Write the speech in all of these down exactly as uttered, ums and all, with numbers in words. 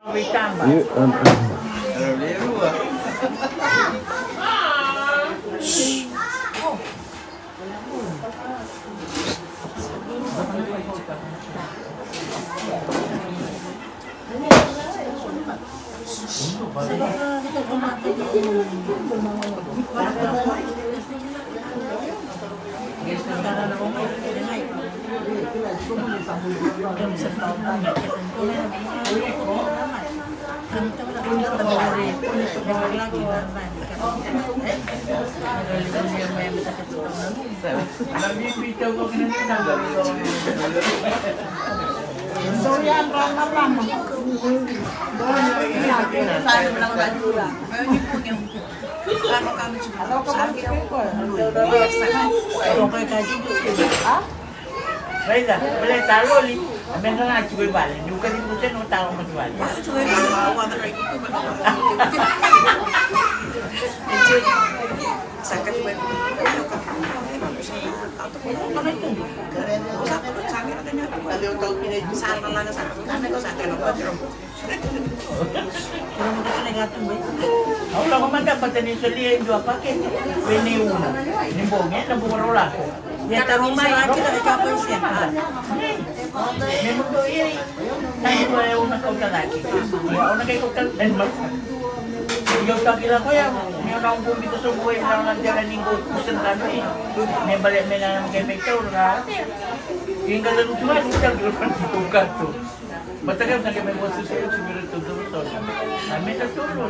Io, um, Raica, baleta a loli, a meda ga tiko i vale, niu kacivi oti na taro mai ki vale. Au lako mada vata ni solia e dua pakete vei nei Una. Ni bogi ena bogi rau lako. Ia taro mai. Me mudu ia. Na dua e Una kauta cake. Ia au na qai kauta e masa. Ia au taki lako ia. Ni au na ubu bita sobu e na na jala ni qo kusa na kame. Me bale me na na qai me taura. Ia qai lutu mai lutu taki lako na kato. Mataka na ke mai votu se uti mira tu tu tu. A me ta tu lo.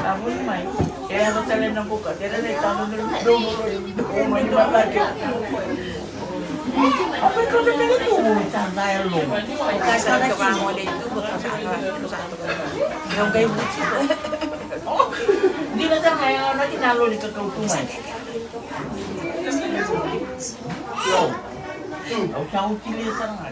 A vuni mai. E a vata le na boka. Tera le ta no no no no. O mai ni mataka. A pe ko te kere tu mo ta na e lo. Ka sa ka va mo le tu ko ka sa ka. Yo ngai vuti. Dina ta mai na ki na lo ni ka ka tu mai. Yo. Au ta uti le sa na.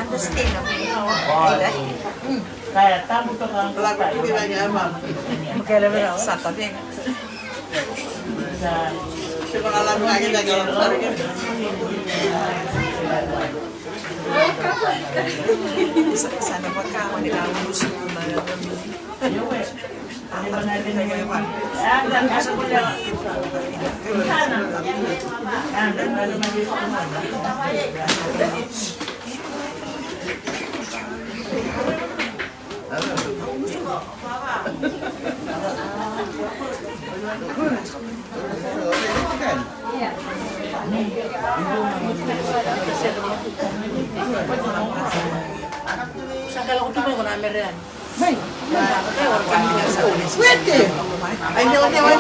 Understand. Kaya tabu toka. Sa ta vega. Sa. Sa na vaka o ni ka usu ma. Sa kala ko tu mai ko na mere yani. Wait.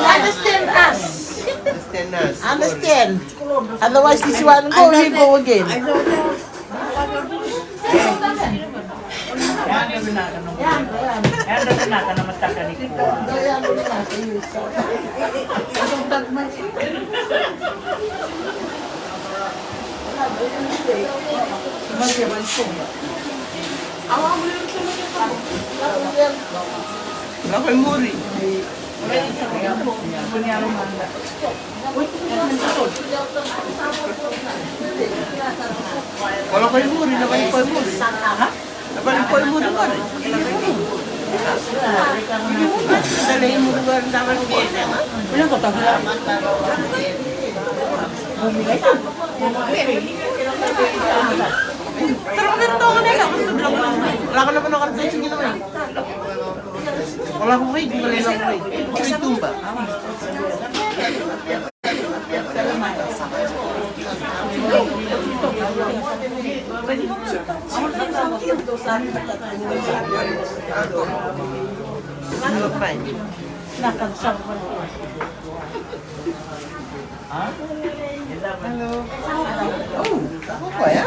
Understand us. Understand us. Understand. Otherwise, this one go, we go again. Lako i muri. Ko lako i muri, na vale ko i muri. Na vale ko i muri qori. Dale i muri qori, na vale ko i muri. Lako na vanua ka tu tiko kina mai. O lako vei, o lako vei. Kiri tuba. Hello. Oh, okoya?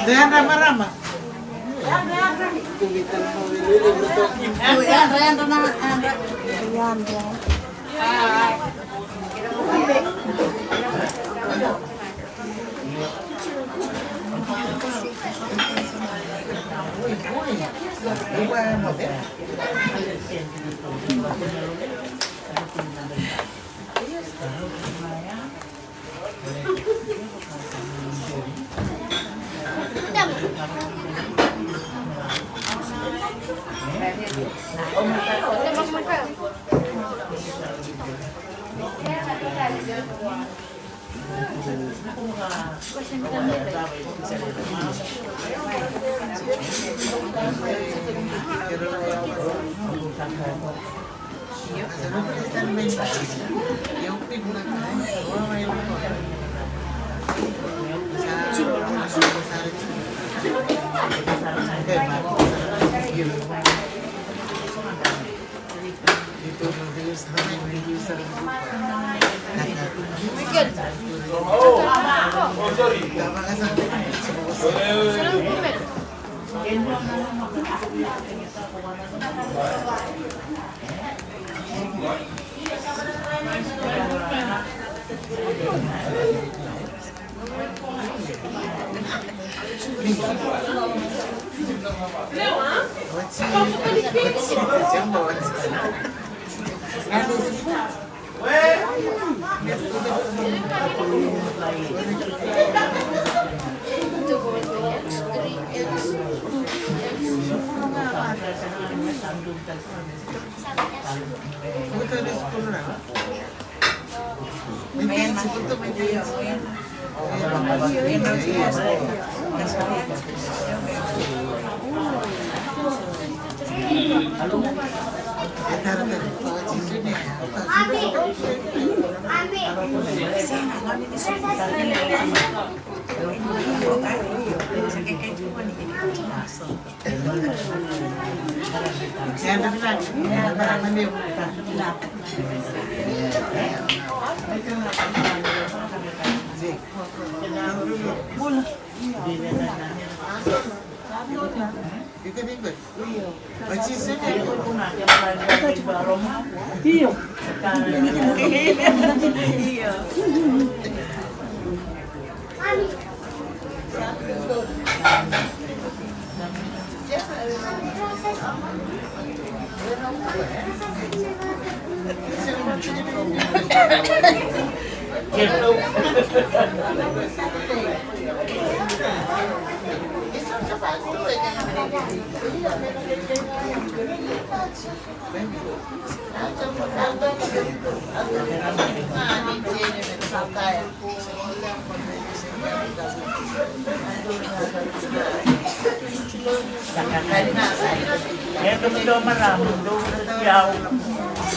Yadra, marama. Yadra, yadra na, yadra. Yadra.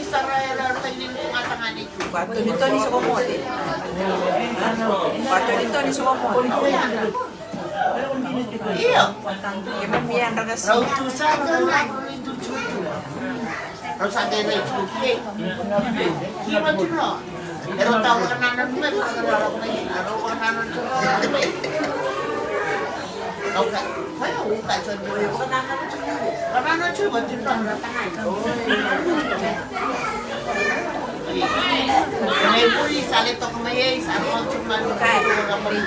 ni sara era, era taini ni gatagane tu. Vatonitoni sokomoti. Vatonitoni sokomoti. Io. Kemami yadra ga. Rau tu sara na rau ni tu tu. Rau sa qai rai tu ke. Kima tu no. Erau tau vakanananu mai, vakanananu mai, erau vakanananu mai. Au ka, koya au ka, so ni vakanananu mai. Vakanananu mai, vakanananu mai. Mai puri, sa le toka mai, sa le toka mai, sa le toka mai.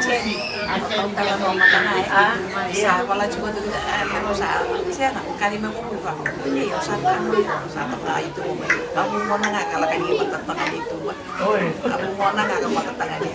A, sa vala tiko tu, a, sa, sa, sa, kali mai ko ku ka. Ni, sa, sa, sa, sa, sa, tu mai. Ka mu mona ga, kala ka ni, sa, sa, sa, tu mai. Oi. Aku mona ga ka matatagani.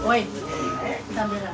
Oi, tabela.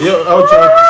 Io, au tiko.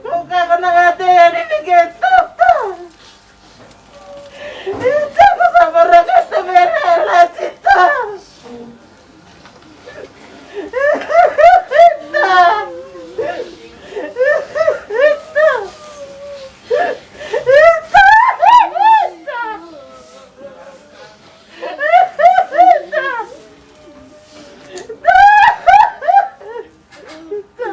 Ko kakana gata yani vei keitou, ta. Ita, ko sa varaga sa vei ira e lati, ta. Ita. Ita. Ita. Ita. Ita. Ita.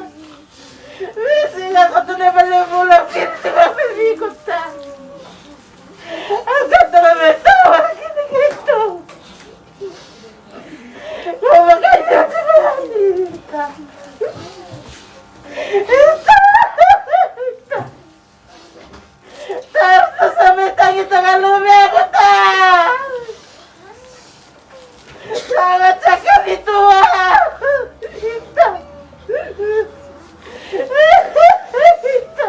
Visi ga ko tu na valevula, visi ga me viko, ta. A ka tara me tawa kina keitou. Ko vakaio tu na ni, ta. Ita. Ita. Tara tu sa me tagi ta ga luvequ, ta. Sa ga takavi tu a. Ita. Ita.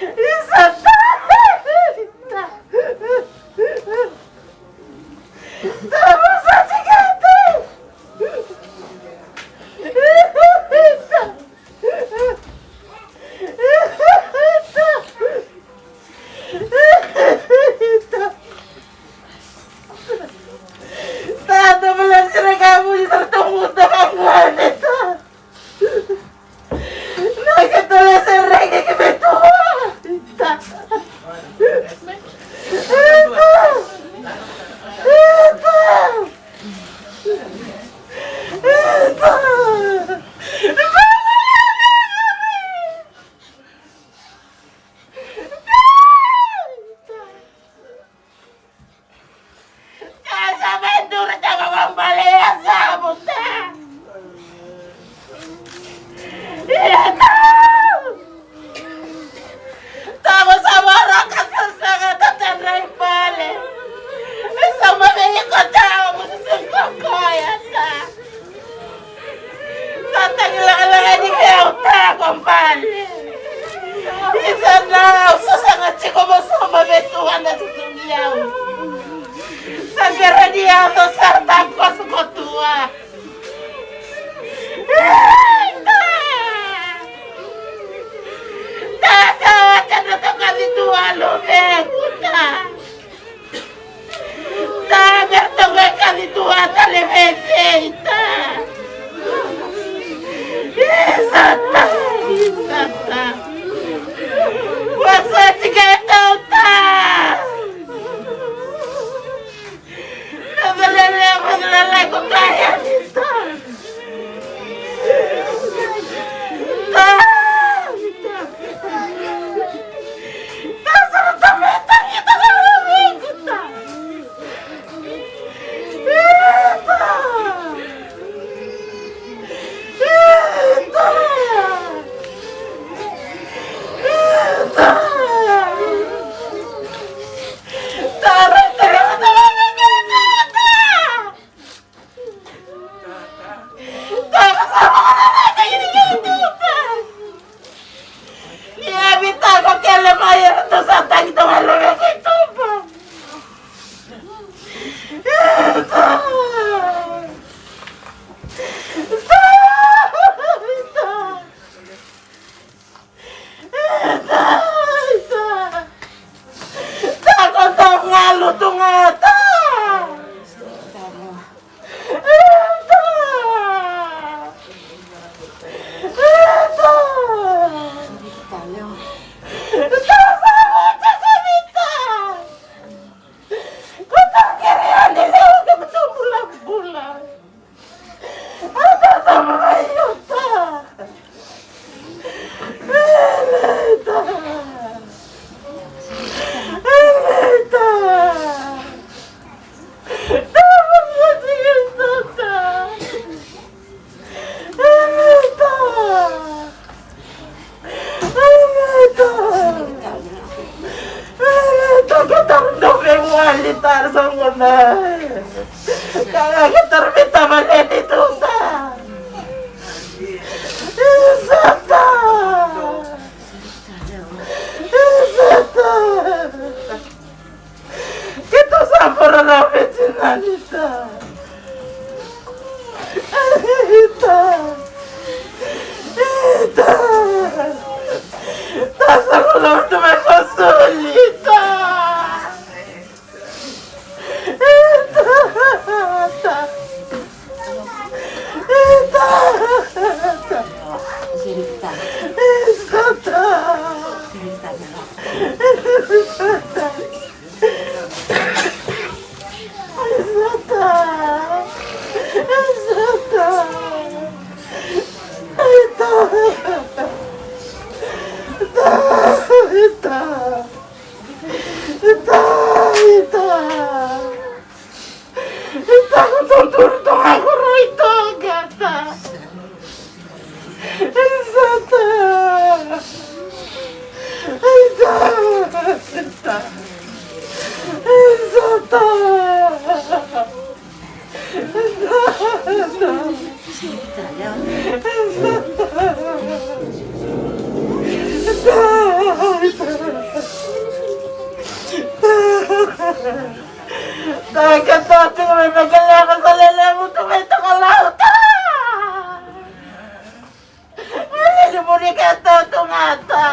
Isa, ta. Ita. Sa vasa tiko, ta. Ita. Tata, bela sira ka vuli sara tomuta ka ngone, ta. Na ke tole sere ke ke betua. Ta. Ta. Ta. Ta. Ka sa mai duri taka vabale ya sa buta. Ia ta. Tako sa vara ka sa sega ta tadra i bale. Sa ma vei ko ta, mo sa sega ko ya ta. Sa tagi lakalaka ni vei au ta ko bale. Isa na, au sa sega tiko mo sa ma vei tu anda tutu ni au. Sa bera ni au sa sara ta ko sa ko tua. Ita! Ta sa wata na toka ni tua luvequ ta. Ta me toka ka ni tua tale vei ta. Isa ta, isa ta. Wasa tika e tau ta. Ai, ai, ta. Ai, ai, ta, ko taru dau veiwali tara sa gona. Ka, ka taru veitavaleni tu ta. Isa ta. Isa ta. Keitou sa boro rau vei tinani ta. Ita. Ita. Taka tatu me me kaleka sa lele mutu me toka lauta. Lele muri ka tatu ngata.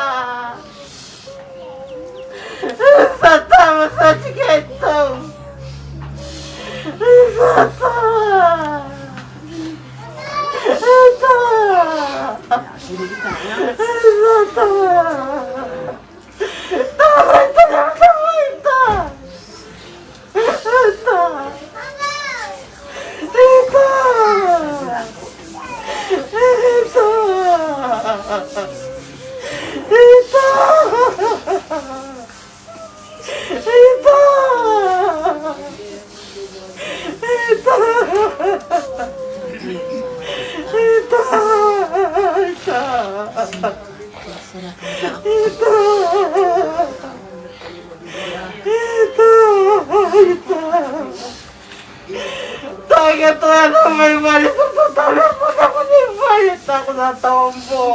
Sa tama sa tiketo. Sa tama. Sa tama. Sa tama. Taga toya na mai mai sa sa taga sa sa mai mai taga sa taombo.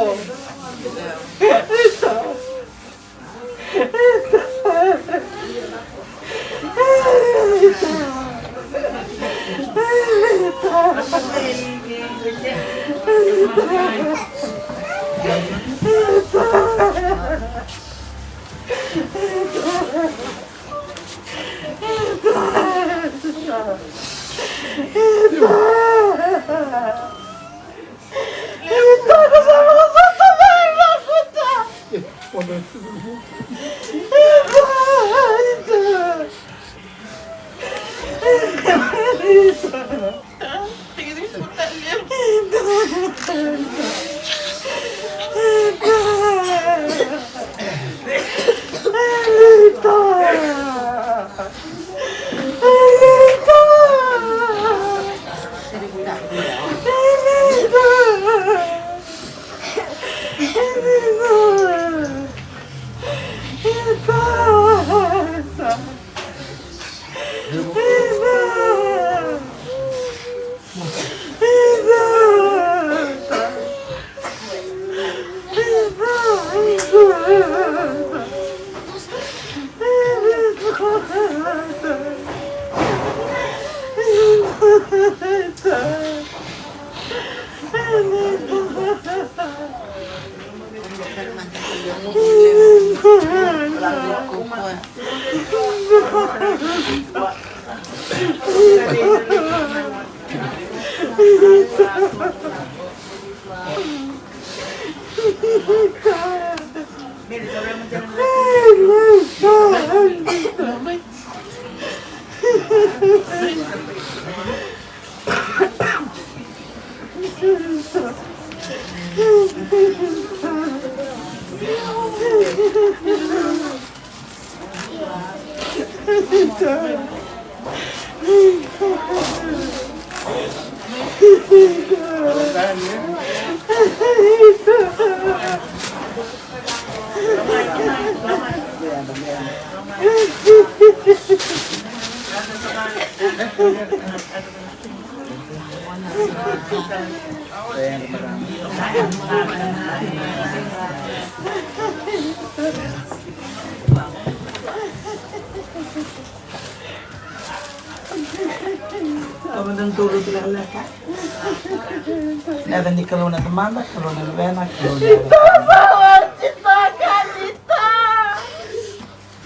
Ena yaca ni Kalou na Tamada, Kalou na Luvena, Kalou na Yalo.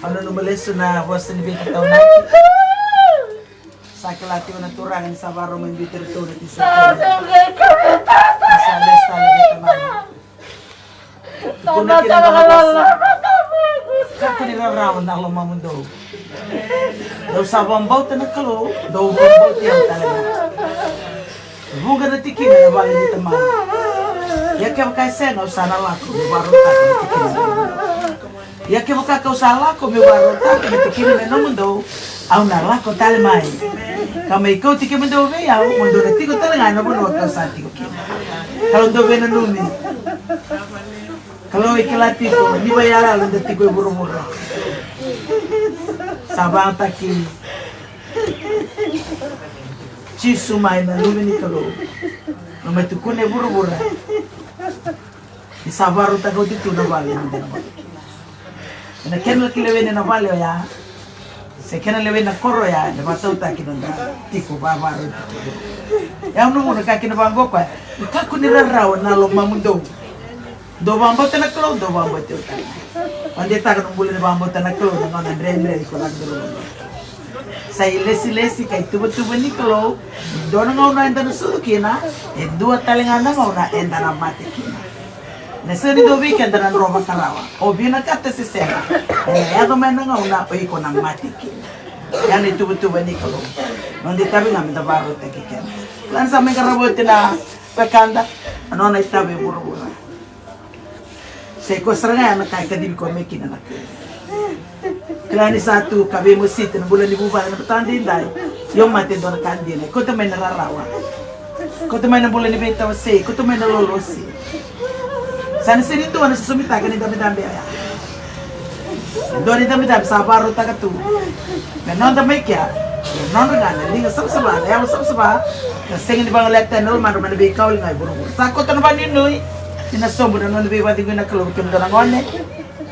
Au nanuma lesu na vosa ni veitataunaki. Sa kila tiko na Turaga ni sa vakarau mai biuti iratou na tisaipeli. Sa lesu tale vei Tamana. Tukuna kina na vosa. Kakua ni rarawa na lomamudou. Dou sa vakabauta na Kalou, dou vakabauti au tale ga. Vuqa na tikina na vale ni Tamaqu. Ia kevaka e sega, au sa na lako meu vakarautaka na tikina. Ia kevaka kau sa lako meu vakarautaka na tikina me nomudou, au na lako tale mai. Ka mai kauti kemudou vei au, mo dou na tiko tale ga ena vanua kau sa tiko kina. Kalou dou veinanumi. Kalou e kila tiko ni vakayalo eda tiko e vuravura. Sa vakayagataki Jisu mai na Luve ni Kalou. Na mai tukuna e vuravura. Ni sa vakarautaka oti tu na vale ni dua na vale. Ena kena kilai vei na vale oya. Se kena lewe na koro ya, ena vakatautaki na noda tiko vavara. Ia au nanuma na ka kina vaqo koya, kakua ni rarawa na lomamudou. Dou vakabauta na Kalou, dou vakabauti au tale. Vakadeitaka na bula ni vakabauta na Kalou, na gauna dredre iko lako dau. Sa ilesilesi ka ituvatuva ni Kalou, dua na gauna eda na sucu kina, e dua tale ga na gauna eda na mate kina. Na sega ni dua vei keda na drova ka rawa. O vinakata se sega. Ena yaco mai na gauna o iko na mate kina. Ia na ituvatuva ni Kalou. Noda itavi ga meda vakarautaki keda. Kila ni sa mai qarava oti na wekada. A nona itavi e vuravura. Sa i koya sara ga ya na ka e kacivi koya mai kina na Kalou. Kila ni sa tu ka veimositi na bula ni vuvale na mataka daidai. Io mate dua na ka dina. Kauta mai na rarawa. Kauta mai na bula ni veitawasei. Kauta mai na lolosi. Sa na sega ni dua na sosomitaka ni dabedabe oya. Dua ni dabedabe sa vakarautaka tu. Me noda mai kea. Me nodra ga na liga savasava, na yalo savasava. Na sega ni vagalea tani na lomadra mai na veikau liga e vuravura. Sa koto na vakanuinui. Ni na sobu na noda veivakacegui na Kalou, kemudou na gone.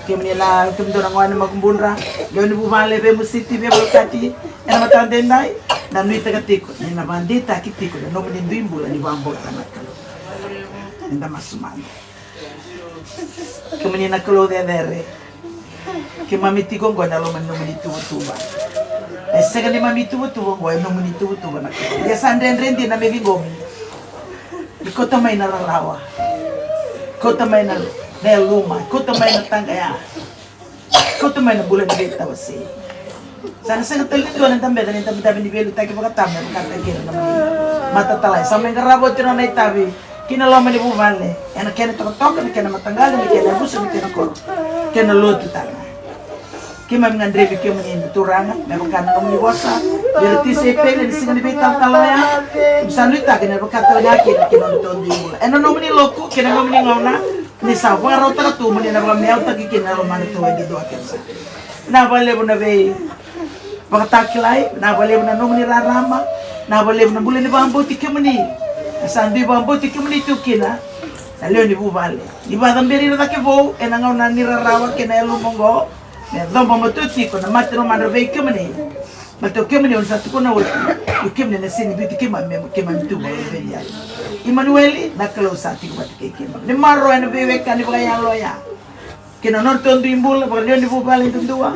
Kemuni na, kemudou na gone makubudra, lewe ni vuvale, veimositi, veivolekati, ena mataka daidai, na nuitaka tiko ni na vakadeitaki tiko na nomuni dui bula ni vakabauta na Kalou. Eda masu mada. Kemuni na Kalou cecere. Keimami tiko oqo ena loma ni nomuni tuvatuva. E sega ni mami tuvatuva oqo, e nomuni tuvatuva na Kalou. Ia sa dredre dina me ciqomi. Ni kauta mai na rarawa. Kauta mai na, na yaluma. Kauta mai na taqaya. Kauta mai na bula ni veitawasei. Sa na sega tale ni dua na dabeca ni dabedabe ni veiliutaki vakatama me vakataki ira na nomuni matatalai. Sa mai qarava oti na nona itavi ki na loma ni vuvale. Ena kena tokatoka, na kena mataqali, na kena yavusa, na kena koro. Kena lotu tale. Keimami gadrevi kemuni na Turaga, me vaka na nomuni vosa vei ira na tisaipeli ena siga ni veitalatala oya. Keimami sa nuitaka ni na vaka tale ga kina ki na nodratou dui bula. Ena nomuni loku kei na nomuni gauna, ni sa vakarautaka tu mo ni na vakameautaki kina na lomadratou e dua kece sara. Vinaka vakalevu na veivakatakilai, vinaka vakalevu na nomuni rarama, vinaka vakalevu na bula ni vakabauti kemuni. Sa dui vakabauti kemuni tu kina na lewe ni vuvale. Ni vakacaberi ira cake vou ena gauna ni rarawa kei na yaluma oqo. Me coba matua tiko na mate lomadra vei kemuni. Baleta o kemuni oni sa tukuna oti, o kemuni na sega ni biuti keimami me keimami tu vakaluveniyali. Imanueli, na Kalou sa tiko vata kei keimami. Ni maroroya na veiwekani vakayalo oya kei na nodratou dui bula vakalewe ni vuvale duadua.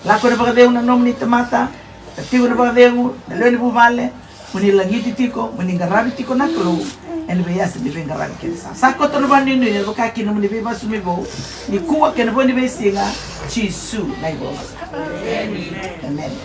Lako ena vakacegu na nomuni tamata. Ka tiko ena vakacegu na lewe ni vuvale. Mo ni lagiti tiko, mo ni qaravi tiko na Kalou ena veiyasa ni veiqaravi kece sara. Sa koto na vakanuinui ena vaka kina mo ni veivasumi vou nikua kei na vo ni veisiga. Jisu na iVola. Emeni.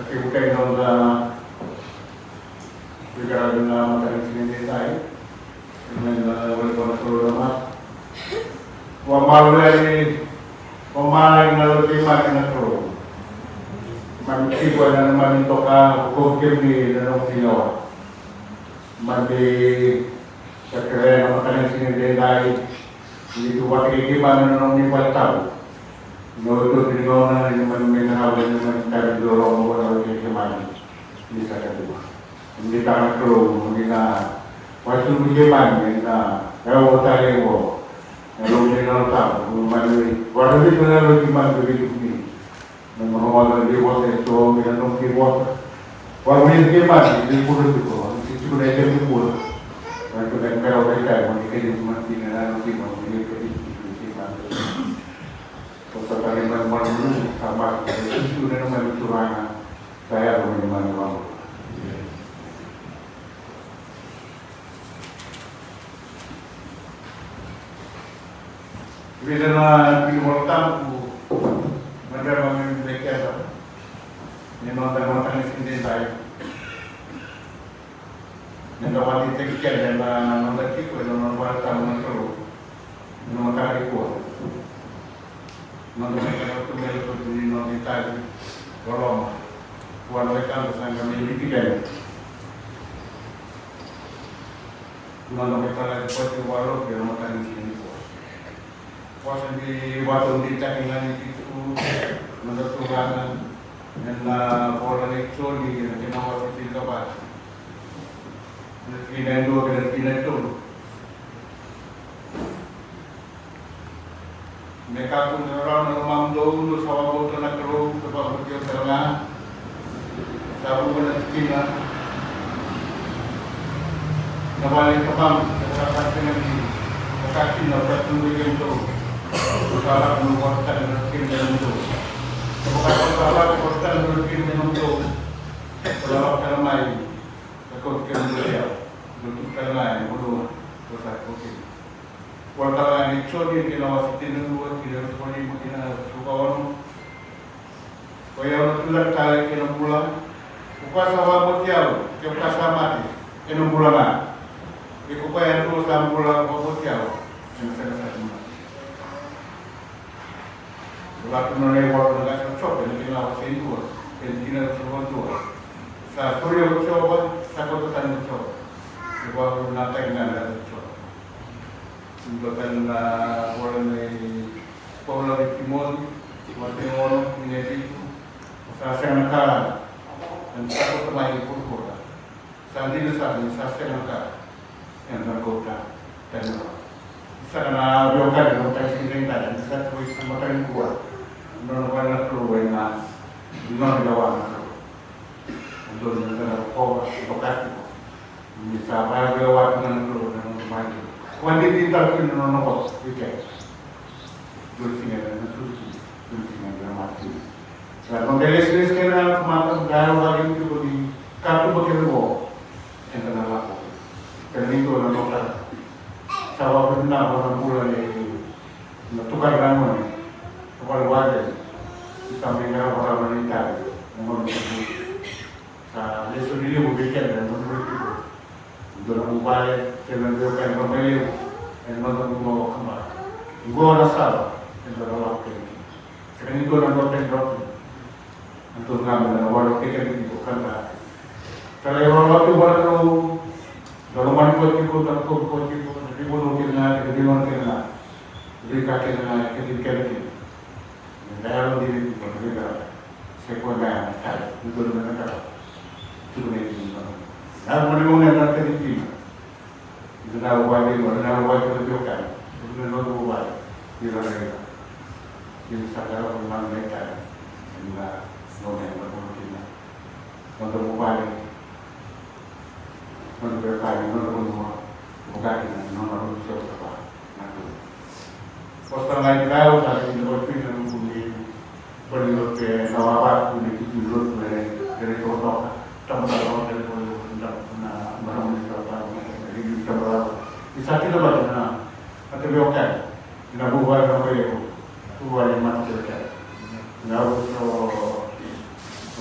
Ake vukai na noda veiqaravi na mataka ni siga edaidai. Emeni. Na wale vua na Kalou na mata. Vua maluveni, vua malagi na lolo keimami na Kalou. Mami tiko ena nomami doka, ko kemuni na nomuni lewa. Mami sa kerea na mataka ni siga edaidai. Ni tu vata kei keimami na nomuni vale tabu. Na iotioti ni gauna ni mani mai qarava na mani tavi ni loloma vua na wekei keimami ni sa kadua. Ni tana Kalou ni na vasubu keimami na yawa tale qo. Na lomuni na tabu ni mani varavi na yalo keimami vei tukuni. Na noda vale ni vota e so me na nomuni vota. Vakavulici keimami ni bula tiko, ni tiko na ika ni bula. Na tiko na ika o veikai mo ni kei ni mati na na tiko mo ni kei ni tiko keimami. Ko sa tale mai mani mani sa mati na tiko na mani turaga. Sa yaco mani mani vamo. Vica na tiki ni Vola Tabu, na beba me vei keda ni noda mataka ni siga edaidai. Meda vakadeitaki keda ena noda tiko ena nona vale tabu na Kalou. Ena mataka nikua. Noda mai kena tu mai lotu ni noda itavi loloma. Vua na wekada sa qai mai viti keda. Noda mai talaki pati vua lotu ena mataka nikua. Vosa ni vakataudeitaki ga ni tiko noda Turaga ena vola nei Joni ena kena wase tinikava, na tikina e dua kei na tikina e tolu. Me kakua ni rarawa na lomamudou, dou sa vakabauta na Kalou, dou vakabauta au tale ga. Sa vuqa na tikina na vale ni Tamaqu, sa sega ni vakakina, sa tu vei kemudou. Sa lako meu vakatale na tikina me nomudou. Sa vakatale, sa lako vakatale na tikina me nomudou. Sa lako tale mai, sa kauti kemudou i au. Dou tu tale ga ena vanua au sa kauti. Vola tale ga nei Joni, kena wase tinikadua, tikina ruasagavulu ka lima kei na ruasagavulu ka ono. Koi au na tucake tale kei na bula. Ko koya sa vakabauti au, kevaka sa mate, ena bula ga. Ia ko koya yadua sa bula, vakabauti au, ena sega sara ni mate. Vola tu na nona ivola na qase o Jope, ena kena wase e dua, ena tikina ruasagavulu ka dua. Sa solia o Jiova, sa kauta tani o Jiova. Ia vakavinavinakataki ga na qase o Jiova. Dua tani na vola nei Paula vei Timoci, wase e ono, tikina e vitu. Sa sega na ka eda sa kauta mai e vuravura. Sa dina sara ni sa sega na ka eda na kauta tani mai. Sega na veiwekani, na mataka ni siga edaidai, eda sa tu ena mataka nikua. Nona vale na Kalou ena nona lewa na Kalou. Dodonu meda na rokova, rokova tiko. Ni sa vakayagataka na Kalou na noda bula. Vakadinadinataka kina na nona vosa vei keda. Dua na siga eda na sucu kina, dua na siga eda na mate kina. Sa noda ilesilesi kei na tamata, da yaga vakadinadina tiko ni katuba kece qo eda na lako. Kena ni dua na nona sa vakavinavinaka na bula nei na tukana na gone. Sa vakavinavinaka ni sa mai qarava rawa na itavi na gone. Sa lesoni levu vei keda ena noda bula tiko. Dua na nomu vale, kei na veiwekani vakalevu ena noda bula vakavakama. Qo na sala eda na lako kina. Sega ni dua na dua tani dua tani. Eda na gauna na wale o keda tiko kada. Talai rorogo tiko vua na Kalou. Da lomani koya tiko, da rokovi koya tiko, na veivanua kece ga, na veigauna kece ga, na veika kece ga, kece kece kece. Na yalo dina tiko na veiqaravi. Se koya na yalo na tale ni dua na ka. Tiko na itini na. Na mani mani na tale dina. Ita na wai ni mani na wai ko tiko kai. Ita na noda wai. Ita na ita. Ita sa qaravi na mani na tale. Na noda na noda kina. Noda wai. Noda wai, noda vanua. Vaka kina na nona rusa sa va. Na tu. Vosa tale ga i Kalawa sa i na vatu na noqu ni vale ni lotu e na wawa tu ni kiti ni lotu e, e rei tokatoka. Tamata lotu e rei tokatoka na marama ni tokatoka na rei ni tamata lotu. Ni sa kina vata na, a te vei o kea. Ni na vuvale na vei o, vuvale mata te vei kea. Na o, o,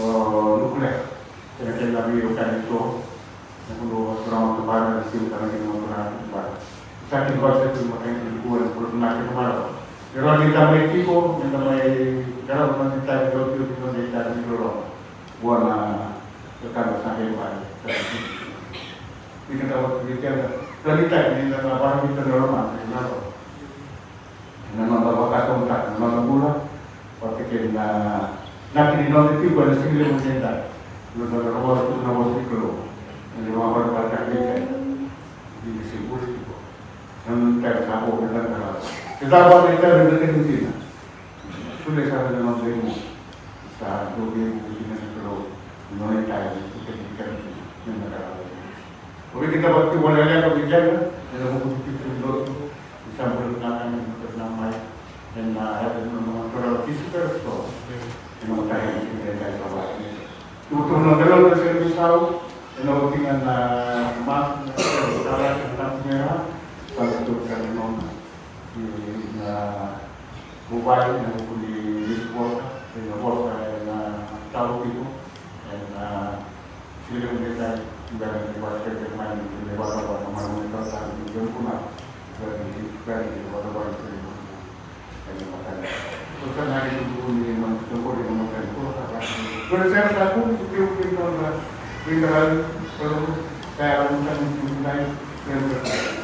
o, nukule. Kena kena na vei o kea ni so. Na kudru o turaga o Tabana, na siga tale ga kina o turaga o Tabana. Sa kena vakasauri tu na kena kena kua, na kudru na kena marawa. Ni rawa ni da mai tiko, ni da mai qarauna na itavi, ni oti oti na itavi ni loloma. Vua na, na ka da sa qai vale. Ni ka da oti ni kena, da ni taki ni da na vara ni da na loma, ni na loma. Na noda vakasamataka na noda bula, vata kei na, na kini noda tiko ena siga levu edaidai. Noda rogoca tiko na vosa ni Kalou. Eda vakavalavala tiko. Ni da se bula tiko. Na noda tiko sa vo me da na rau. Se da vo me da na tiko dina. Solia sara na noda imu. Sa dou veivuke kina na Kalou. Nona italai, ita kei keda kina, me na ka rawa. O vei keda vata tiko na leqa vei keda, ena vuku tiko ni lotu, ni sa bula vinaka na noda mai, ena yaca ni noda Turaga o Jisu Karisito, ena mataka ni siga edaidai sa oti. Tukutuku na Kalou na siga ni sau, ena oti ga na masu, na siga ni sau, na siga ni sau, sa tukutuku na nona. Ena vuvale ena vuku ni lesu vosa, ena vosa ena tau tiko, ena siga levu ni tau, bera ni vakateitei mai ni vakavakavaka mai na tau tau ni veivanua, bera ni, bera ni vakavakavaka ni veivanua. Ena mataka. Ko sa na ni vuku ni na vuku ni na mataka. Ko sa na ni vuku ni na vuku ni na mataka. Ko sa na ni vuku ni na mataka.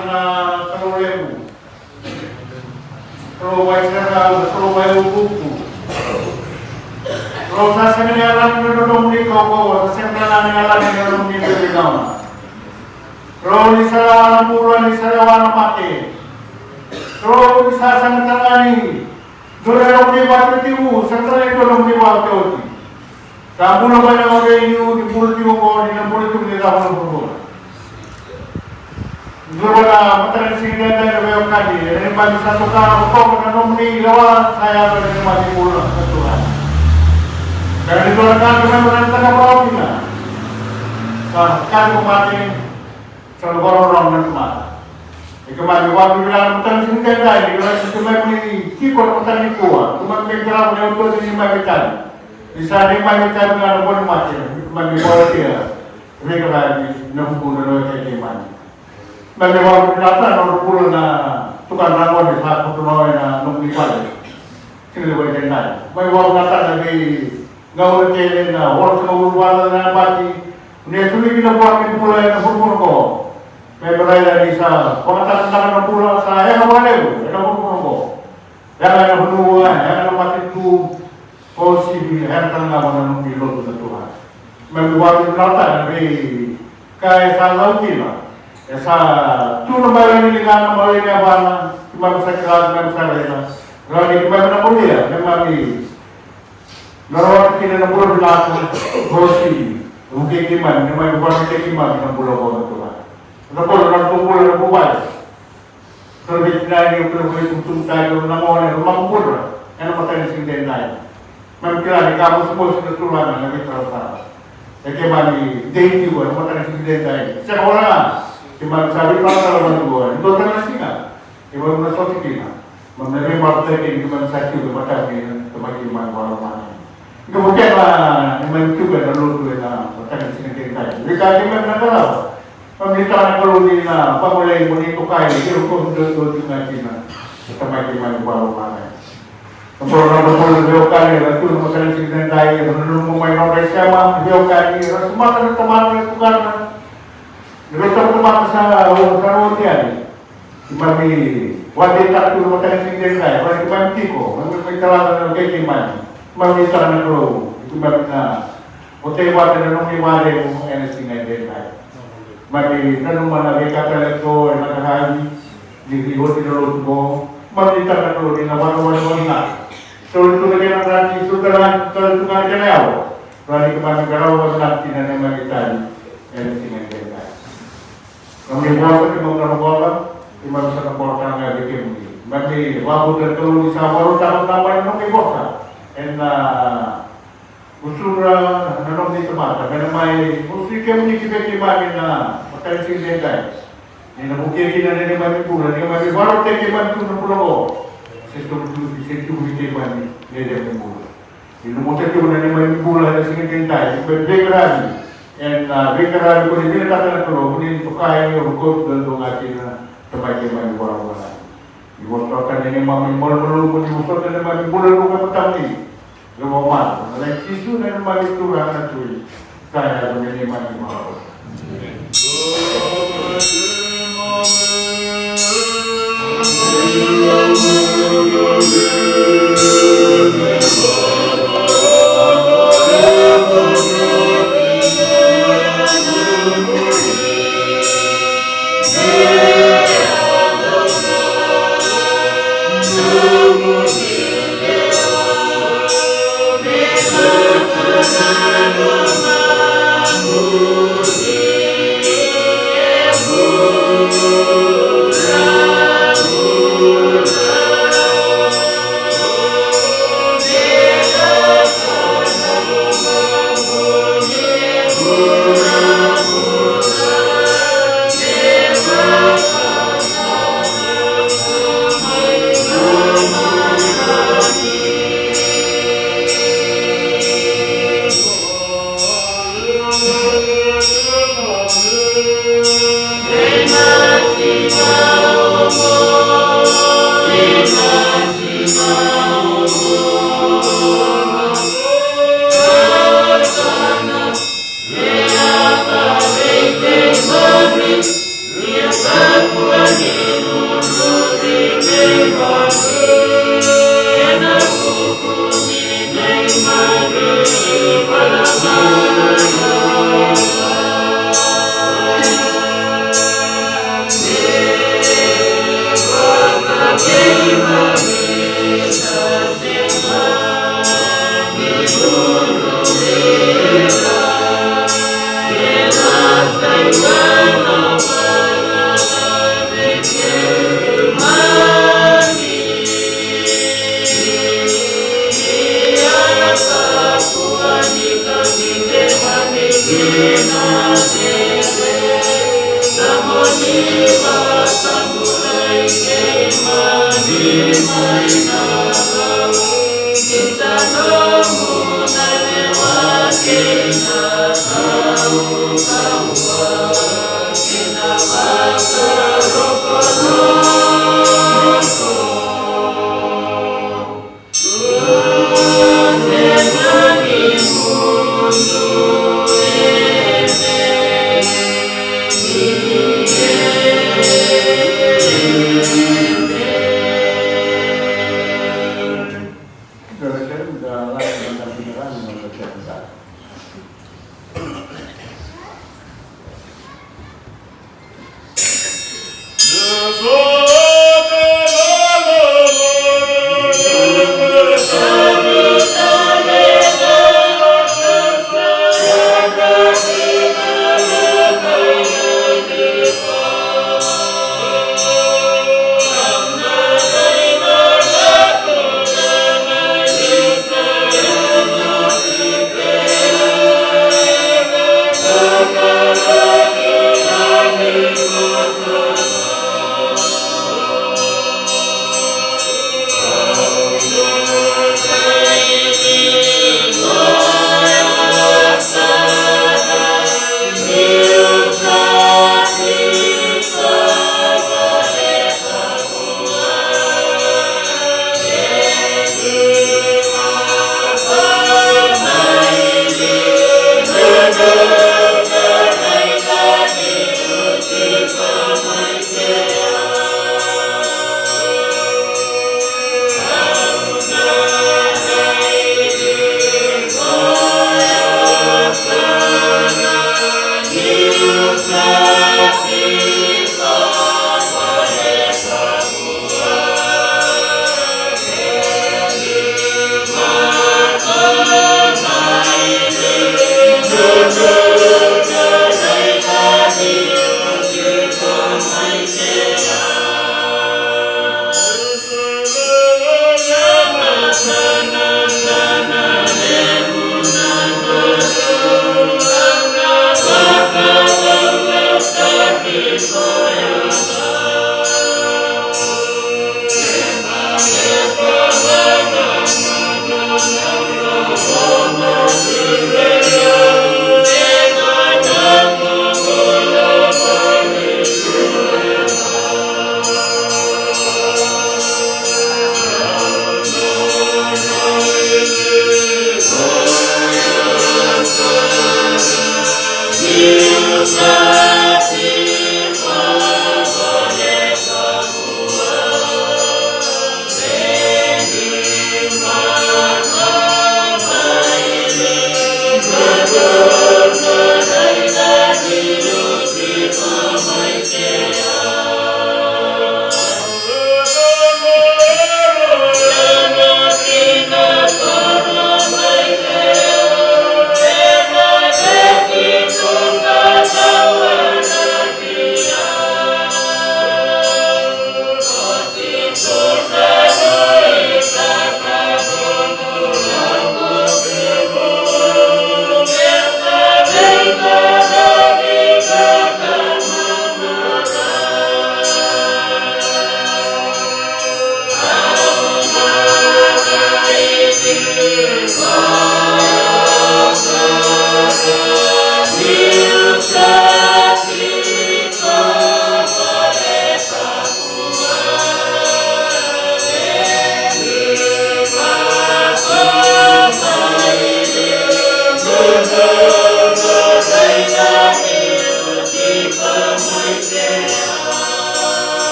Na Kalou levu, Kalou vaiserau, Kalou vaiukuuku. Kalou sa sega ni yalani na nomuni kaukauwa, sa sega ni yalani na nomuni veigauna. Kalou ni sa lewa na bula, ni sa lewa na mate. Kalou ni sa sega tale ga ni dua na nomuni vakatekivu, sega tale ga ni dua na nomuni vakatekivu. Sa bula mai na gone ni bula tiko qo, ni na bula tiko ni cava na bula. Dua na mataka ni siga edaidai na veiwekani, e neimami sa toka na kokogo na nomuni lewa, sa yaco na neimami bula na Turaga. Ka ni dua na ka keimami na cakava rawa kina, sa ka ni ko mate, sa na vakarorogo na tamata. E keimami vakavinavinaka na mataka ni siga edaidai, ni keimami tiko na mataka nikua, keimami qarava na iotioti ni neimami itavi. Ni sa neimami itavi ga na vo ni mate, keimami vakaotia, veiqaravi na vuku na lewai keimami. Keimami vakavinavinaka na nodra bula na tukana na gone sa koto mai na nomuni vale. Siga levu edaidai. Keimami vakavinavinaka na veigauna kece na onosagavulu vakacaca na yabaki. Ni soli kina vua na bula ena vuravura qo. Keimami raica ni sa vakatakataka na bula sa yaga vakalevu ena vuravura qo. Yaga ena vanua, yaga ena matanitu, o sivi, yaga tale ga vua na nomuni lotu na Turaga. Keimami vakavinavinakataka na veika e sa lau kina. E sa tu na bale ni ligana, bale ni yavana, keimami sa kila, keimami sa raica. Rawa ni keimami na muria, keimami na rawata kina na bula vinaka, o sivi, vukei keimami, keimami vukei keimami na bula vou na Turaga. Na bula na bula na bula. Sa vei tinai ni o kila vei tutuku tani o na gone o na bula ena mataka ni siga edaidai. Keimami kila ni ka mosimosi na Turaga na veitalatala. E keimami dei tiko ena mataka ni siga edaidai. Sega wale ga keimami sa veitalatala mai tiko e dua tale na siga keimami na sota kina. Keimami na veimarautaki ni keimami sa tiko e matamu na Tamai keimami vakalomalagi. Qo vei keda neimami tiko ena lotu ena mataka ni siga edaidai. Veika keimami na qarava. Keimami tara na Kalou ni na vagolei mo ni tokai, ni rokovi duadua tiko ga kina na Tamai keimami vakalomalagi. Na bula na bula na veiwekani era tu ena mataka ni siga edaidai, era nanuma mai na nodra isema na veiwekani, era sumaka na tamata, na tukana, na veitabatamata sa, sa oti yani. Keimami vakadeitaka tu na mataka ni siga edaidai, vaka keimami tiko, keimami mai talata na vei keimami. Keimami tara na Kalou, keimami na votei vata na nomuni vale ena siga edaidai. Keimami nanuma na veika tale qo ena qaravi ni oti na lotu qo. Keimami tara na Kalou ni na vakavinavinaka. Soli tu na kena draki, soli tu na kena yawa. Rawa ni keimami qarava vakavinaka kina na neimami itavi ena siga edaidai. Keimami vosa, keimami na rogoca, keimami sa na boro tale ga vei kemuni. Keimami vakabauta na Kalou ni sa vakarautaka na nomuni vosa ena gusudra na nomuni tamata me na mai gusui kemuni ki vei keimami na mataka ni siga edaidai. Ni na vukei kina na neimami bula, ni keimami vakarautaki keimami tu na bula oqo. Se sobu tu, se tu vei keimami na neimami bula. Ni lumuta tiko na neimami bula ena siga edaidai, ni keimami veiqaravi ena veiqaravi ko ni vinakata na Kalou, mo ni tokai, o rokovi duadua ga kina na Tamai keimami vakalomalagi. Ni vosota na neimami malumalumu, ni vosota na neimami bula e vuqa e matamuni. Io, vakabauta na yaca i Jisu na neimami Turaga na Tui. Sa yaco me neimami vakabauta.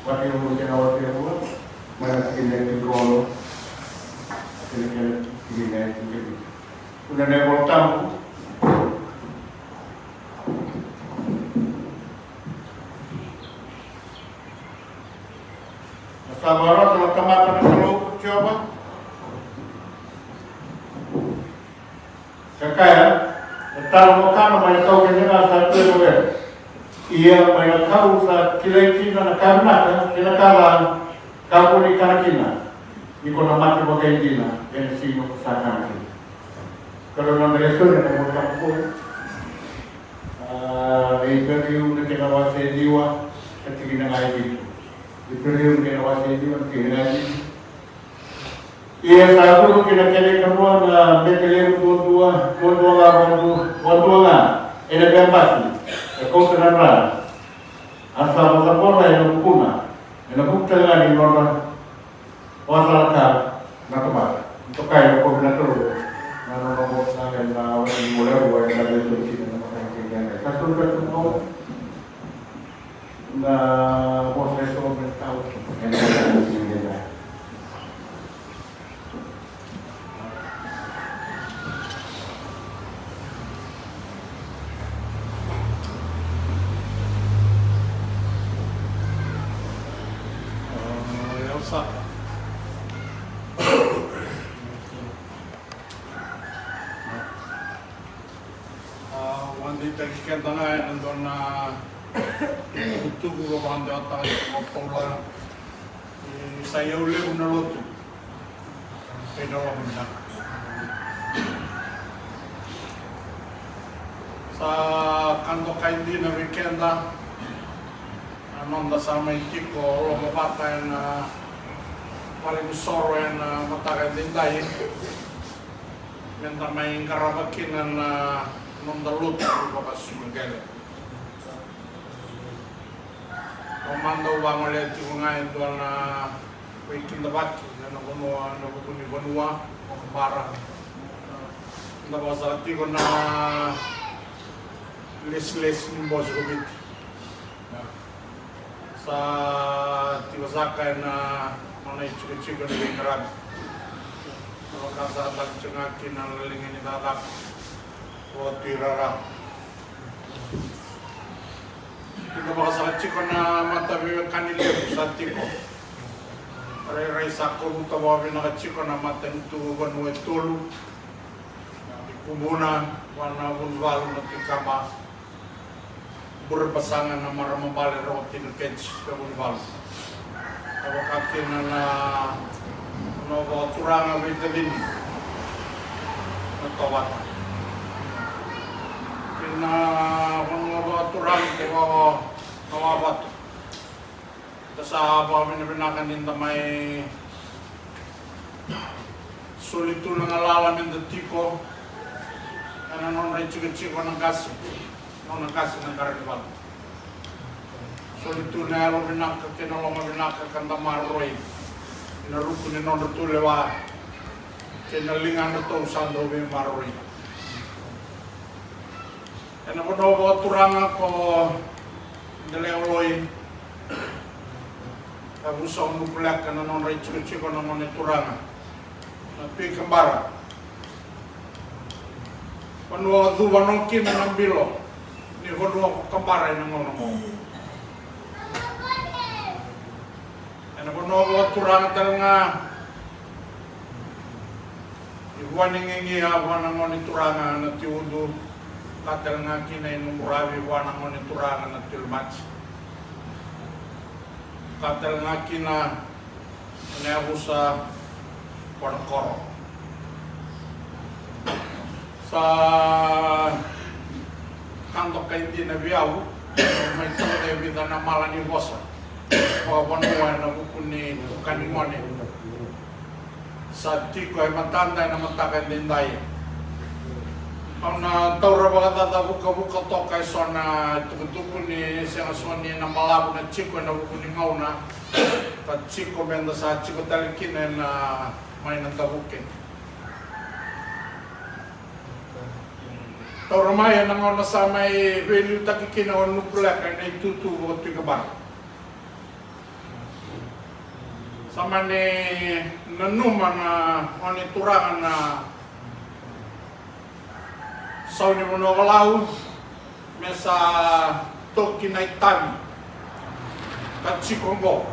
Maciu na kena wase e rua, mai na tikina e tinikolu ki na kena tikina e tinikavitu. Tukuna na iVola Tabu. Na sa vakarota na tamata na Kalou ko Jiova, ka kaya, e taro mo kana mai na kau kece ga sa tu e luvena. Ia mai na kau sa kilai kina na ka vinaka kei na ka ca, kakua ni kana kina, ni ko na mate vakaidina ena siga ko sa kana kina. Ka rau na lesoni na Vola Tabu. A, Iperiu na kena wase e ciwa, na tikina ga e vitu. Iperiu na kena wase e ciwa, na tikina ga e vitu. Ia sa curu ki na kena ikarua na bete levu duadua, duadua ga, duadua, duadua ga ena veiyabaki e kauta na dra. A sa vakacabora ena vukuna, ena vuku tale ga ni nodra vakasala ka na tamata. Tokai na kovi na Kalou. Na nona vosa ena wase ni Vola Tabu ena veisolikina na mataka kei na ka. Ka soli ka soli na vosa e so me tau. Ena mataka kei na ka. Au saka. A, vakadeitaki keda ga ena dua na tukutuku ka vakadewataka tiko o Paula ni sa iyau levu na lotu kei na loma vinaka. Sa ka dokai dina vei keda na noda sa mai tiko lomavata ena valenisoro ena mataka edaidai. Meda mai qarava kina na noda lotu vakasuka qele. Au mada au vagolea tiko ga e dua na veikidavaki ena vanua, na vuku ni vanua o Kabara. Da vakasaka tiko na lesilesi ni bose ko Viti. Sa tiko saka ena nona itikotiko ni veiqaravi. Sa vakasakataka tiko ga kina na liga ni cakacaka o Tui Rara. Kida vakasaka tiko na mataveiwekani levu sa tiko. Rairai sa kovuta vakavinaka tiko na matanitu vanua e tolu. Ni Kubuna, vua na Vunivalu na Tui Kaba. Burebasaga na marama bale Rokotini Keti, ka Vunivalu. Ka vaka kina na, na vakaturaga veitacini na Tovata. Kei na vanua vakaturaga ko Vavatu. Da sa vakavinavinaka ni da mai soli tu na galala me da tiko ena nodra itikotiko na qase, nona qase na qara ni valu. Soli tu na yalo vinaka kei na loma vinaka ka da maroroi ena ruku ni nodratou lewa kei na ligadratou sa dau veimaroroi. Ena vanua vakaturaga ko Delaoloi, ka vusa o Nukuleka na nodra itikotiko na gone turaga na Tui Kabara. Vanua ka cuva no kina na bilo ni vanua ko Kabara ena gauna oqo. Ena vanua vakaturaga tale ga i Vuanigigia, vua na gone turaga na Tui Udu, ka tale ga kina i Nuburavi, vua na gone turaga na Tui Lumati, ka tale ga kina ena yavusa ko Nakoro. Sa ka dokai dina vei au, mai tauca e vica na mala ni vosa vakavanua ena vuku ni tuka ni gone sa tiko e matada ena mataka edaidai. Au na taura vakacacavukavuka toka eso na tukutuku ni sega soti ni na balavu na tiko ena vuku ni gauna, ka tiko meda sa tiko tale kina ena mai na davuke. Taura mai ena gauna sa mai veiliutaki kina o Nukuleka ena itutu vaka Tui Kabara. Sa mani nanuma na gone turaga na sau ni vanua Lau me sa toki na itavi ka tiko oqo.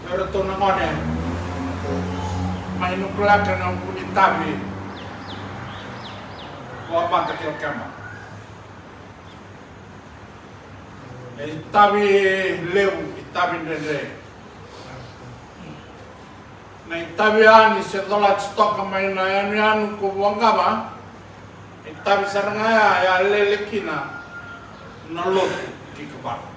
Vei iratou na gone mai Nukuleka na vu ni tavi ko Mata Kilakeba. E itavi levu, itavi dredre. Na itavi yani se colati toka mai na yanuyanu ko Vuaqava. Itavi sara ga ya e a lele kina na lotu ki Kavara.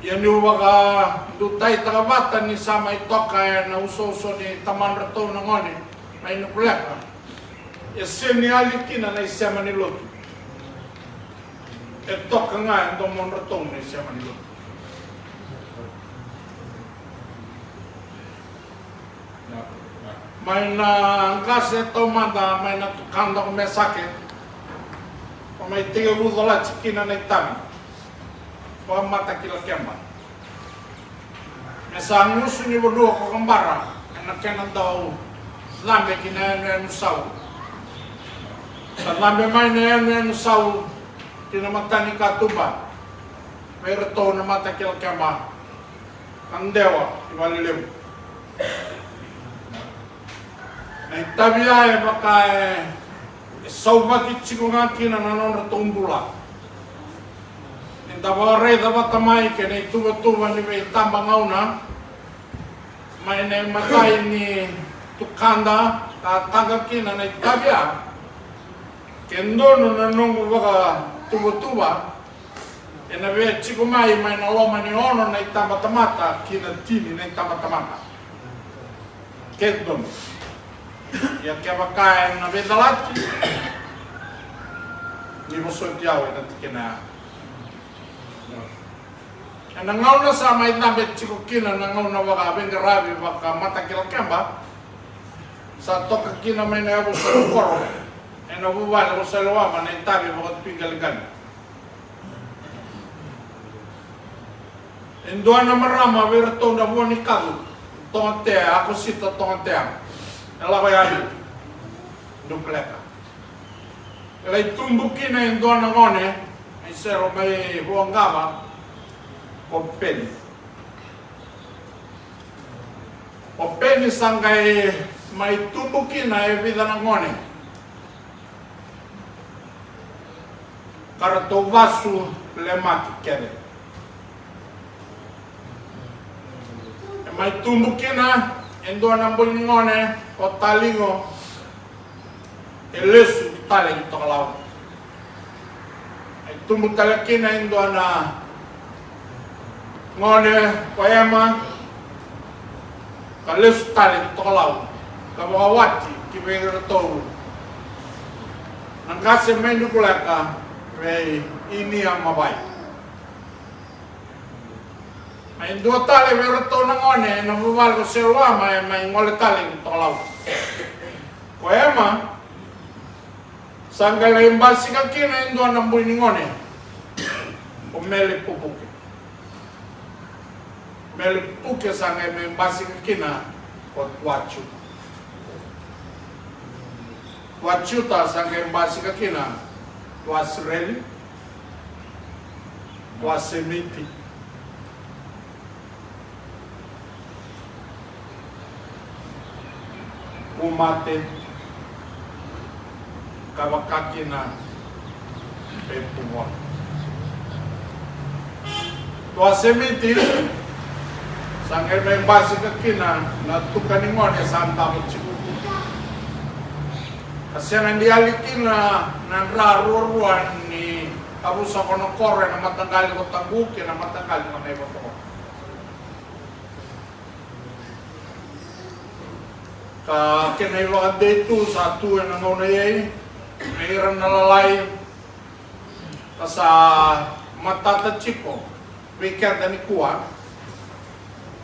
Ia niu vakadutaitaka vata ni sa mai toka e na usouso ni tamadratou na gone mai Nukuleka, e sega ni yali kina na isema ni lotu. E toka ga e domodratou na isema ni lotu. Mai na qase taumada mai na tukada ko Mesake, ko mai tekivu colati kina na itavi ko Mata Kilakeba. Me sa gusu ni vanua ko Kabara e na kena dau cabe ki na yanuyanu sau. Sa cabe mai na yanuyanu sau ki na mata ni katuba vei iratou na Mata Kilakeba, na dewa i Valelevu. Na itavi ya e vaka e, e sauvaki tiko ga kina na nodratou bula. Ni da vakaraica vata mai kei na ituvatuva ni veitabagauna mai na imatai ni tukada ka taqa kina na itavi ya, ke donu na noqu vakatuvatuva, e na via tiko mai mai na loma ni ono na itabatamata ki na tini na itabatamata. Ke donu. Ia kevaka e na veicalati, ni vosoti au e na tikina ya. E na gauna sa mai cabe tiko kina na gauna vakaveiqaravi vaka Mata Kilakeba, sa toka kina mai na yavusa ni koro e na vuvale ko Sailoama na itavi vakatuiqaliqali. E dua na marama vei iratou na Vuanikacu, Togatea, Akosita Togatea, e lako yani Nukuleka. E lai tubu kina e dua na gone mai Sero mai Vuaqava ko Peni. O Peni sa qai mai tubu kina e vica na gone ka ratou vasu lemaki kece. E mai tubu kina e dua na boi ni gone o Taligo, e lesu tale ki Tokalau. E tubu tale kina e dua na gone ko Ema, ka lesu tale ki Tokalau ka vakawati ki vei iratou na qase mai Nukuleka vei Inia Mavai. Mai dua tale vei iratou na gone e na vuvale ko Seuama e mai gole tale ki Tokalau. Ko Ema sa qai lai basika kina e dua na boi ni gone ko Mele Pupuke. Mele Pupuke sa qai mai basika kina ko Tuaciuta. Tuaciuta sa qai basika kina Tuasireli, Tuasemiti, Kumate, ka vaka kina Pepua. Tuasemiti sa qai mai basika kina na tuka ni gone sa davo tiko, ka sega ni yali kina na dra ruarua ni kavusa ko na koro e na mataqali ko Taqu kei na mataqali ko Naivotoko. Ka kena ivakadei tu sa tu e na gauna i ai, me ira na lalai, ka sa matata tiko vei keda nikua.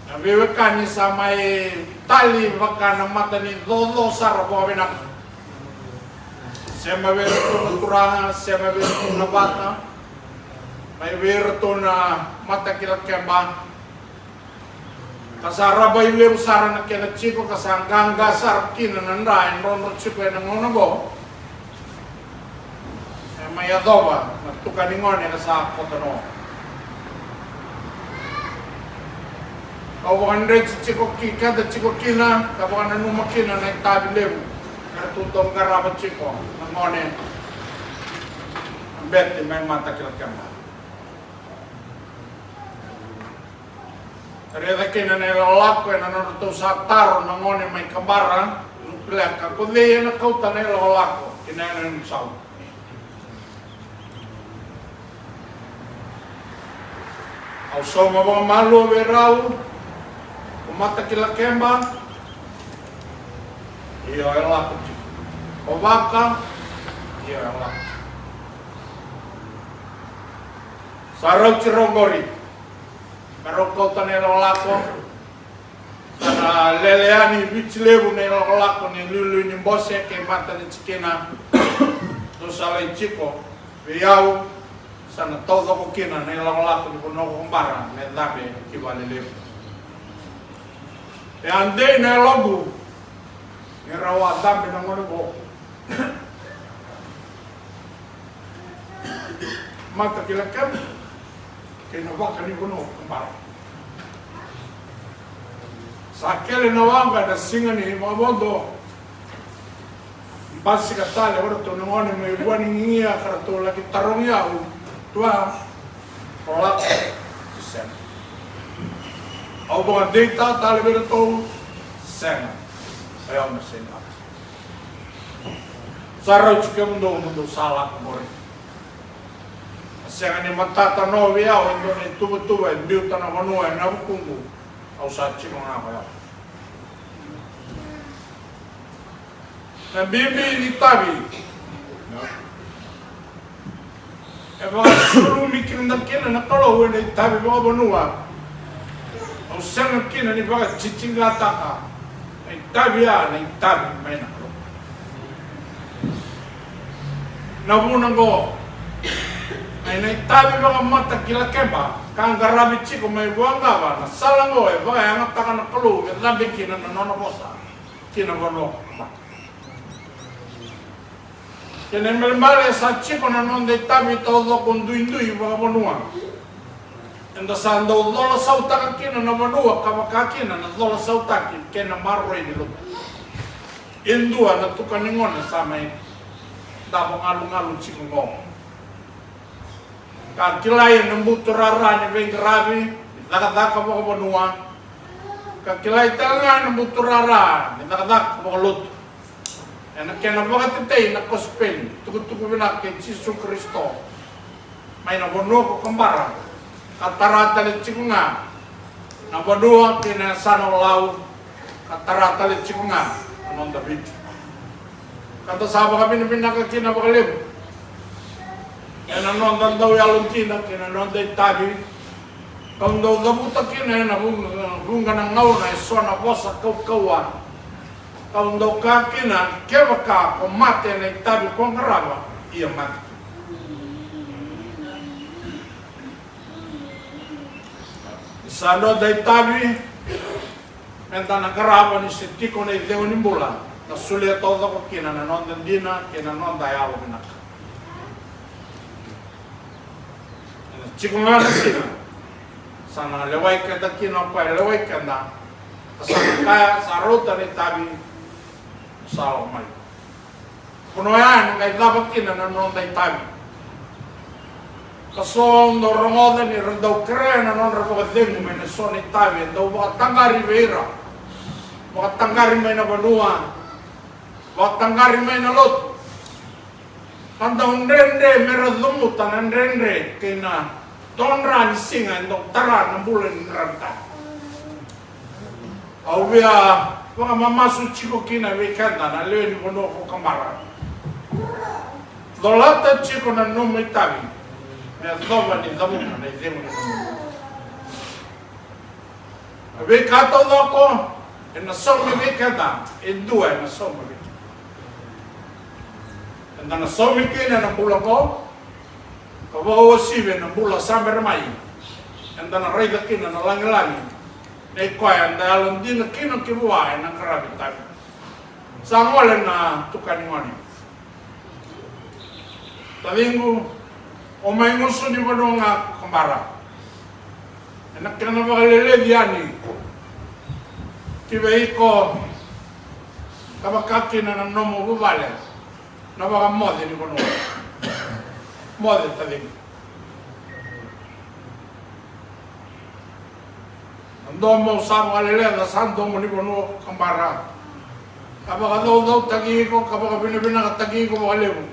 Na veiwekani sa mai tali vaka na mata ni coco sara vakavinaka. Sema vei iratou na turaga, sema vei iratou na vata, mai vei iratou na Mata Kilakeba, Ka sa rabai levu sara na kena tiko, ka sa qaqa sara kina na dra e drodro tiko ena gauna oqo. E mai yacova na tuka ni gone ka sa kota no. Au vakadreti tiko ki keda tiko kina, ka vakananuma kina na itavi levu eratou dau qarava tiko na gone. Na bete mai Matakilakeba. Raica kina na ilakolako ena nodratou sa taro na gone mai Kabara, Nukuleka, ko cei ena kauta na ilakolako ki na yanuyanu sau. Au sauma vakamalua vei rau, ko Matakilakeba. Io, e lako tiko. Ko Vaka. Io, e lako tiko. Sa rauti rau qori. Me rau kauta na ilakolako. Sa na lele yani Viti Levu na ilakolako ni liuliu ni bose kei mata ni tikina. Dou sa lai tiko vei au. Sa na taucoko kina na ilakolako ni vanua ko Kabara me cabe ki Valelevu. E a dei na yaloqu ni rau a cabe na gone qo. Matakilakeba kei na vakanivanua ko Kabara. Sa kele na waqa ena siga ni vakavodo. Basika tale o ratou na gone mai Vuanigigia ka ratou laki tarogi au, tua, o lako, se sega. Au vakadeitaka tale vei ratou, sega. Ai au na sega. Sa rauti kemudou mo dou sa lako qori. A sega ni matata no vei au e dua na ituvatuva e biuta na vanua ena vukuqu. Au sa tiko ga ko yau. Na bibi ni tavi e vakasulumi kina kina na Kalou ena itavi vakavanua. Au sega kina ni vakatitiqataka na itavi ya na itavi mai na Kalou. Na vuna oqo, na itavi vakaMatakilakeba ka qaravi tiko mai Vuaqava, na sala oqo e vakayagataka na Kalou me cabe kina na nona vosa ki na vanua ko Kabara. Kena ibalebale sa tiko na noda itavi taucoko duidui vakavanua. Eda sa dau cola sautaka kina na vanua ka vaka kina na cola sautaki kei na maroroi ni lotu. E dua na tuka ni gone sa mai davo galugalu tiko oqo. Ka kilai ena buturara ni veiqaravi ni cakacaka vakavanua. Ka kilai tale ga ena buturara ni cakacaka vakalotu. Ena kena vakatetei na kosipeli, tukutuku vinaka kei Jisu Karisito. Mai na vanua ko Kabara, ka tara tale tiko ga na vanua kei na yasana o Lau, ka tara tale tiko ga na noda Viti. Ka da sa vakavinavinaka kina vakalevu ena noda dau yalodina kei na noda itavi, kau dau cavuta kina ena vuqa, vuqa na gauna eso na vosa kaukauwa. Kau dau kaya kina, kevaka ko mate ena itavi ko qarava, ia mate. Ni sa noda itavi meda na qarava ni se tiko na icegu ni bula, na solia taucoko kina na noda dina kei na noda yalo vinaka. Ena tiko ga na siga sa na lewai keda kina o koya e lewai keda. Ka sa na kaya, sa rauta na itavi, sa lako mai. Vanua ya ena qai cava kina na noda itavi. Ka so au dau rogoca ni ra dau kerea na nodra vakacegu mai na so na itavi e dau vakataqari vei ira. Vakataqari mai na vanua. Vakataqari mai na lotu. Ka dau dredre me ra cavuta na dredre kei na todra ni siga e dau tara na bula ni dra na tani. Au via vakamamasu tiko kina vei keda na lewe ni vanua ko Kabara. Colata tiko na nomu itavi me yacova ni cavuta na icegu ni nomu. Na veika taucoko ena saumi vei keda, e dua ena sauma vei keda. Eda na saumi kina ena bula oqo, ka vakauasivi ena bula sa bera mai. Eda na raica kina na lagilagi Nei koya da yalodina kina ki vua ena qaravi tavi. Sa gole na tukani gone. Taciqu, o mai gusu ni vanua ga ko Kabara. Ena kena vakaleleci yani ki vei iko ka vaka kina na nomu vuvale na vakamoce ni vanua. Moce taciqu. Na domo au sa vakaleleca sa domo ni vanua ko Kabara. Ka vakacaucautaki iko, ka vakavinavinakataki iko vakalevu.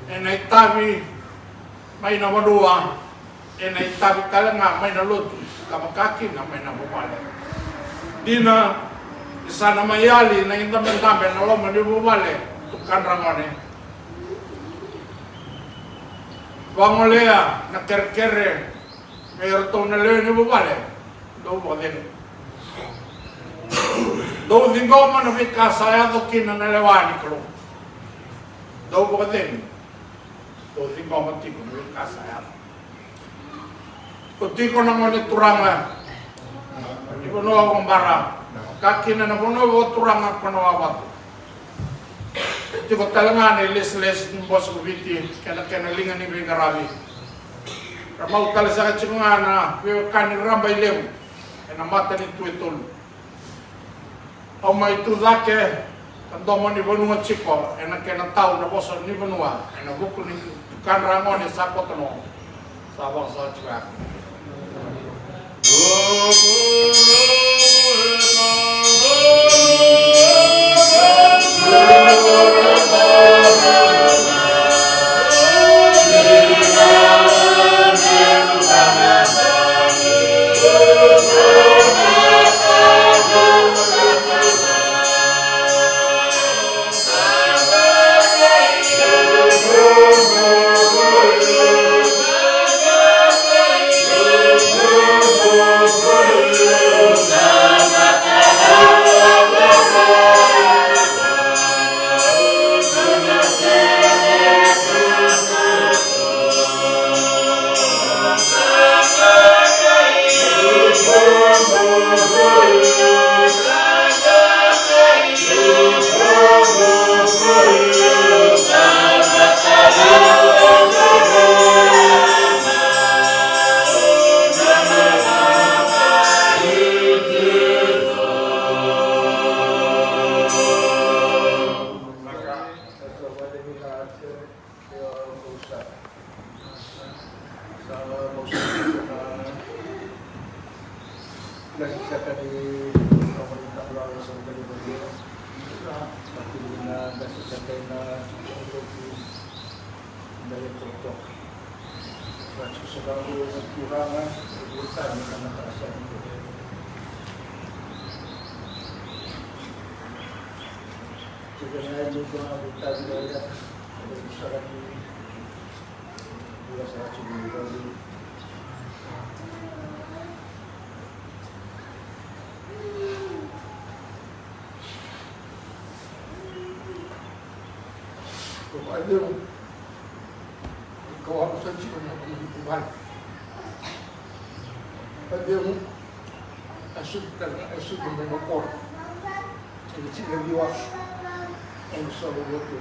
Ena itavi mai na vanua, ena itavi tale ga mai na lotu, ka vaka kina mai na vuvale. Dina ni sa na mai yali na idabedabe na loma ni vuvale, tukadra gone. Vagolea na kerekere me iratou na lewe ni vuvale, dou vakacegu. Dou ciqoma na veika sa yaco kina na lewa ni Kalou. Dou vakacegu. Dou ciqoma tiko na veika sa yaco. Ko tiko na gone turaga ni vanua ko Kabara, ka kina na vanua vakaturaga ko Nawavatu. Tiko tale ga na ilesilesi ni bose ko Viti kei na kena liga ni veiqaravi. Ra mau tale saka tiko ga na veiwekani rabailevu ena mata ni Tui e tolu. Au mai tu cake ka domo ni vanua tiko ena kena tau na vosa ni vanua ena vuku ni tukadra gone sa koto no. Sa vakasaka tiko ya. Sa mau saka na qase saka ni kawa ni tabula sa qai vale. Ka kili na qase saka na lotu na lotu. Ka tiko saka na turaga e tani na na kasa ni. Tiko na e lotu na tani na ya. Saka ni. Ena tiki na ciwa, ena sala vou tu.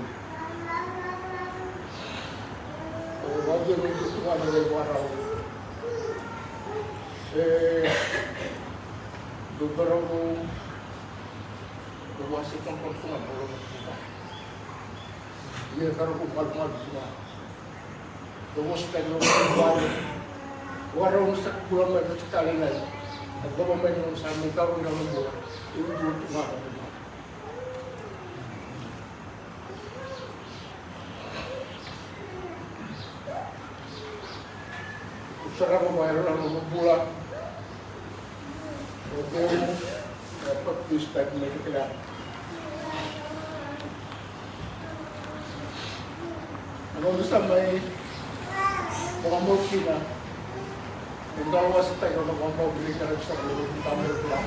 E vauci na tuvana e varau. E dou varau, dou wase toka tu na varau. Ia varau malumalu tu na. Dou vosa tale na nomu vale. Varau na sa bula mai na tale na. A dou mai na sa mai tau na nomu bula. Ia dou tu na nomu bula. Sarava mai na nomu bula. O Deus, e paptista mai na kila. Nomu sa mai vakamau kina. E dau wasataki na vakamau kina ka sa mai vakamau kina.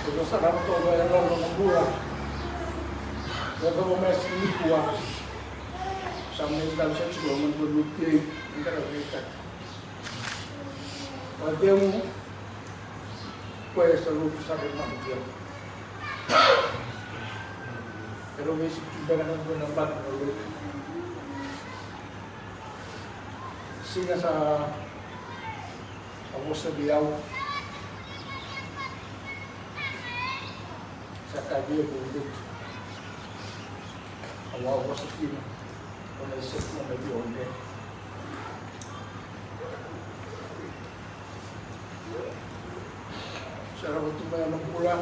E dau sa na toka e loma na bula. E dau mai sini kua. Sa mai dau sa tiko mai dau luti. E dau luti. Vakacegu, koya sa lotu sara e Makutia. Erau veisiki beka na dua na baki na lotu. Siga sa a vosa vei au. Sa ka vei au ko lotu. Au a vosa kina. Ko na iseku na vei au. Sa rau tu mai na bula.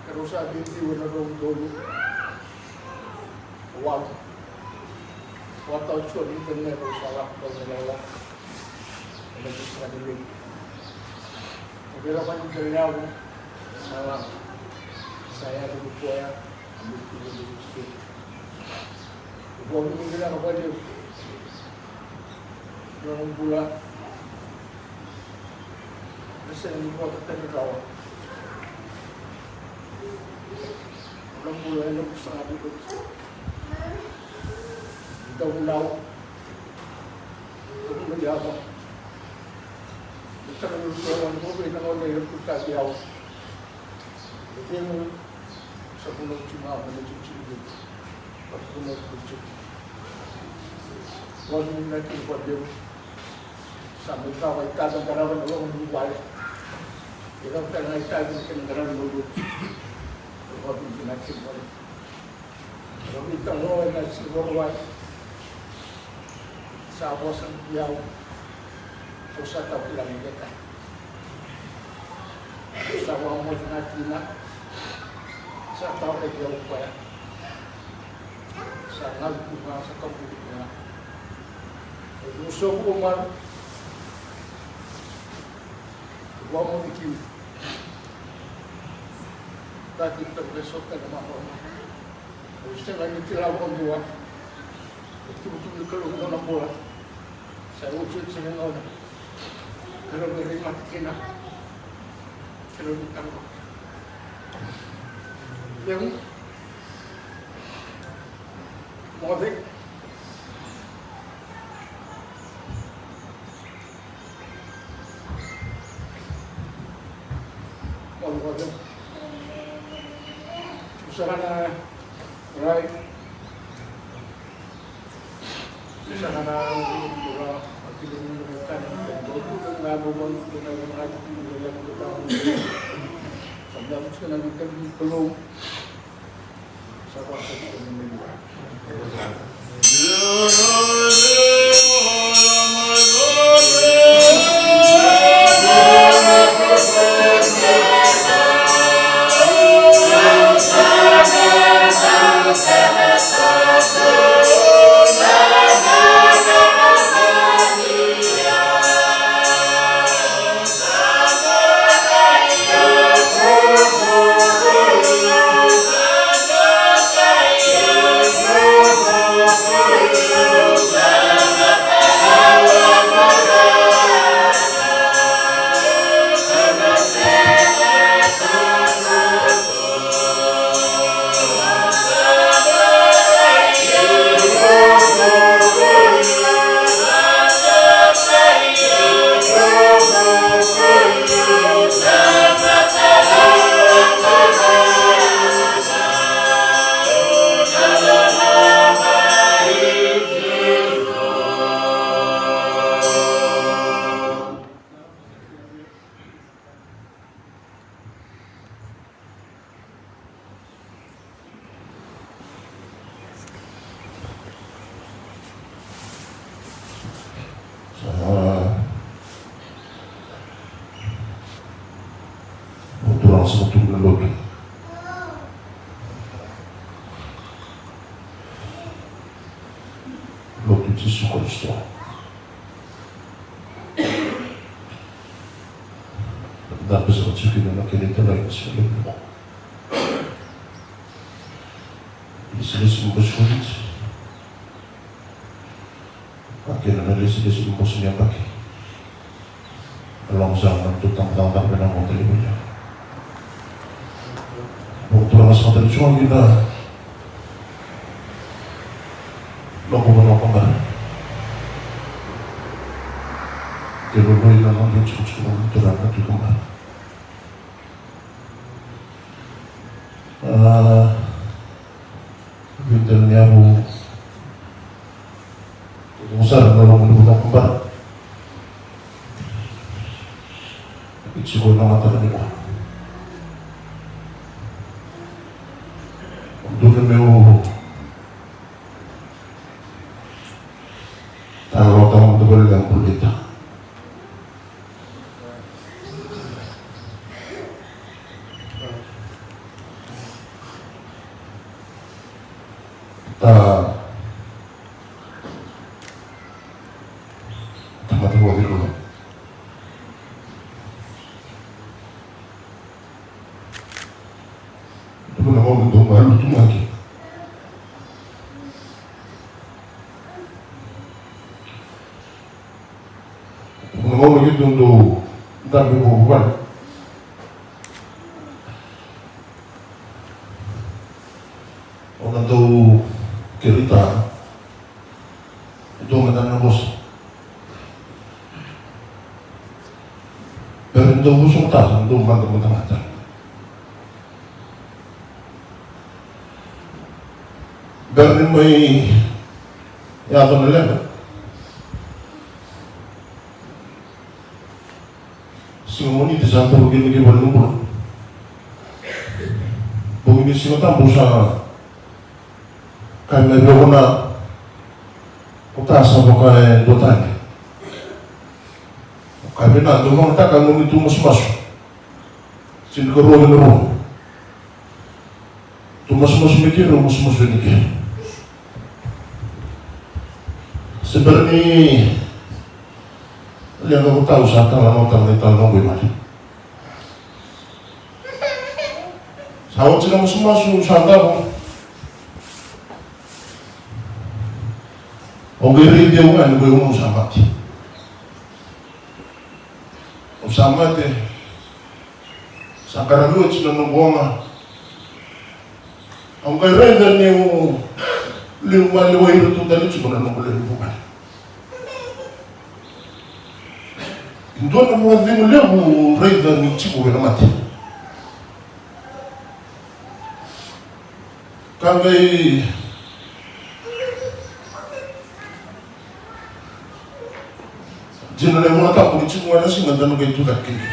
Erau sa viviu ena rau dolu. Walu. Wata o Joni, ena rau sa lako mai na lala. Ena rau sa lako mai. Ena rau sa lako. Sa yali ni koya. Ena rau sa lako. Ena rau sa lako. Nona bula. Na sega ni vota tani rawa. Nona bula ena kusaga ni lotu. Dau nau. Dau nau yava. Ni tara ni lotu ena kusaga ni lotu. Sa vunau tu ga mai na tiko tiko. Sa vunau tu tiko. Vakavinakataki vakabibi. Sa mai cava itavi na qarava na loma ni vale. E cava tale ga itavi na kena qarava na lotu. Vakavinakataki vakabibi. Vakavinakataki na siga Vakarauwai. Sa vosa vei au. Au sa taukila ni keta. Sa vakamoce ga kina. Sa taukila vei au koya. Sa galu tu ga, sa taukila tu ga. Au sobu o malu. Vakamoce kina. Tati taukila sota na mama. Au sega ni kila vakadua. E tukutuku ni Kalou na nona bula. Sa oti oti na gauna. Kalou me rai mata kina. Kalou me taro. Levu. Moce. Moce, moce. Sa na rai. Sa na rai. Sa, o turaga sa tukuna na lotu. Lotu Jisu Karisito. Dabe saka tiko kina na kena italai na siga levu. Lesilesi ni bose ko Viti. A kena na lesilesi ni bose ni yabaki. A loma sara na nodatou tabacakacaka vinaka vakalevu. Vakaturaga saka tale tiko ga kina. Noqu vanua ko Bari. Ke loloi na noda itikotiko na Turaga tu ka bala. A, vita ni yavu. Ko sara na loma ni vanua ko bala. Itikotiko na mataka ni kua. Dua na meu. Talo talo mo talo le ampulita. Ta. Ta mata mo talo. Tukuna vau ni dou valutu maki. Tukuna vau ni dou dou dabe vou vale. O na dou kerita. Dou mada na vosa. Bera ni dou vosa ko tasa, dou mada mada mada. Bera ni mai yaco na leqa. Siga Moniti sa curu kina ki valenibula. Bogi ni Siga Tabu sa Kai mai vei au na ko ta sa vaka e dua tani. Kai vei na dau vagataka na nonitu masumasu. Tinikarua na rua. Tu masumasu me kere, masumasu me kere. Se bera ni leqa ko tau sa tala na tala na tala na boi mali. Sa oti na masumasu sa davo. Au qai raici au ga ni ko au sa mate. Au sa mate. Sa qaravi oti na noqu oga. Au qai raica niu liu maliwai iratou tale tiko na noqu lewe ni vuvale. Dua na vakacegu levu raica ni tiko vei na mate. Ka qai dina na iVola Tabu ni tiko ga na siga da na qai tucake kina.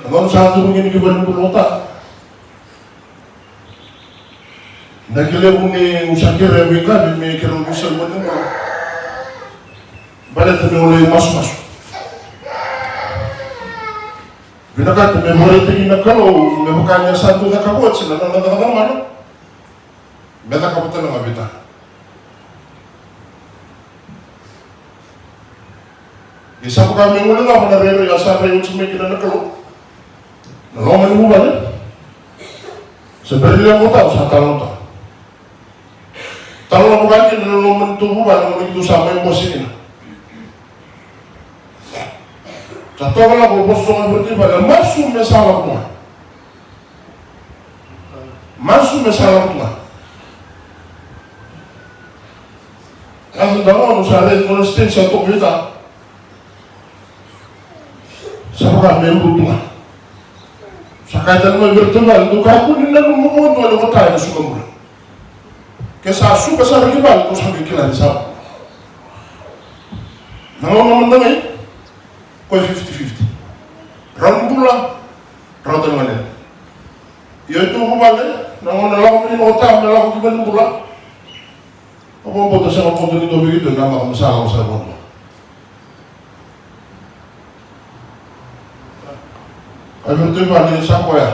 Na gauna sa curu kina ki valenibula o ta. Na ki levu ni u sa kere vei Gavi me kere u visa i valenibula. Baleta me u lai masumasu. Vinakata me vakaraitaki na Kalou me vaka ni a sa tu cakava oti na nona cakacaka mana. Me cakava tale ga vei ta. Ni sa vaka me gole ga vua na rairai a sa rai oti mai kina na Kalou. Na loma ni vuvale. Se bera ni leqa o ta, sa talanoataka. Talanoataka kina na loma ni tou vuvale, na loma ni tou sa mai bose kina. Sa toka lako, bose toka vei iratou i vale, masu me sa lako tu ga. Masu me sa lako tu ga. Yaco dagona sa raici nona stage sa toka vei ta. Sa vaka me ulu tu ga. Sa kaya tale mai vei iratou i vale, dou kakua ni nanuma vakadua ni ko ta ena suka bula. Ke sa suka sara ki vale, tou sa qai kila ni sa. Na gauna mada ga i, ko e fifty fifty. Rawa ni bula, rawa tale ga ni leqa. Ia e tu vuvale, na gauna lako mai na ota me lako ki valenibula. Au vakabauta sega vakadua ni dua vei keitou e namaka me sa lako sara vakadua. Ai vei iratou i vale sa koya.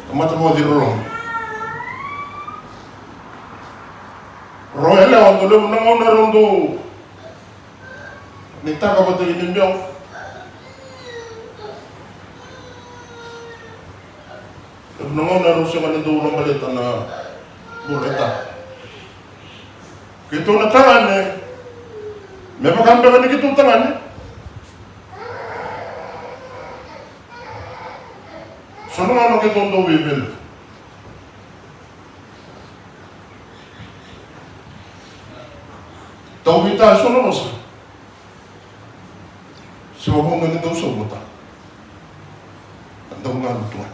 Tamata vakaciriloloma. Rau yalewa dau levu na gauna rau dau Ni taka vata kei ni biau. Levu na gauna rau sega ni dau ulabaleta na bula e ta. Keitou na tagane, me vaka beka ni keitou tagane. So na gauna keitou dau veiveleti. Au vita so na vosa. Se vavau ga ni dau saumata. Dau ga lutu ga.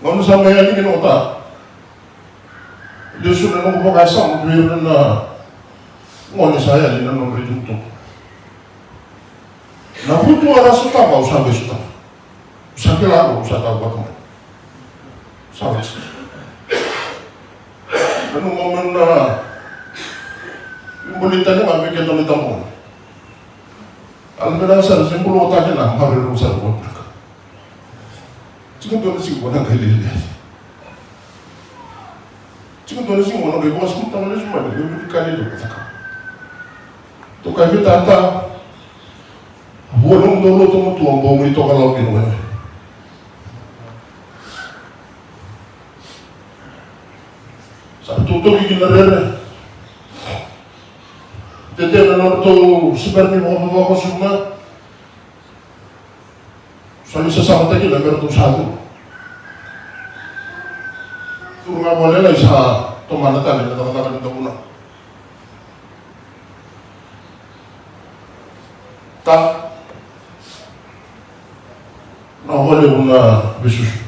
Gauna sa mai yali kina o ta. Lesu na noqu vakasama vei ira na gone sa yali na nodra itukutuku. Na vutu a ra sotava, au sa qai sotava. Au sa kila, au sa tau vata mai. Sa vata. Na noqu mama na ibole tale ga me keda na tabona. Ala me na sara se bulu otaki na mare ru sara ko. Tiko dua na siga na qai lele. Tiko dua na siga na qai vosa mo tama lesu mai na qai vili kani do kacaka. Toka e vei tata. Vua na mudou lotu matua bau mai toka lau kina wena. Sa totoki kina rere. Tete na nodratou sibera ni vakavakasuma. Sa ni sasagataki na mera tu sa tu. Turu ga vua lela i sa tomana tale na cakacaka ni davuna. Ta. Na vale vuna vesusu.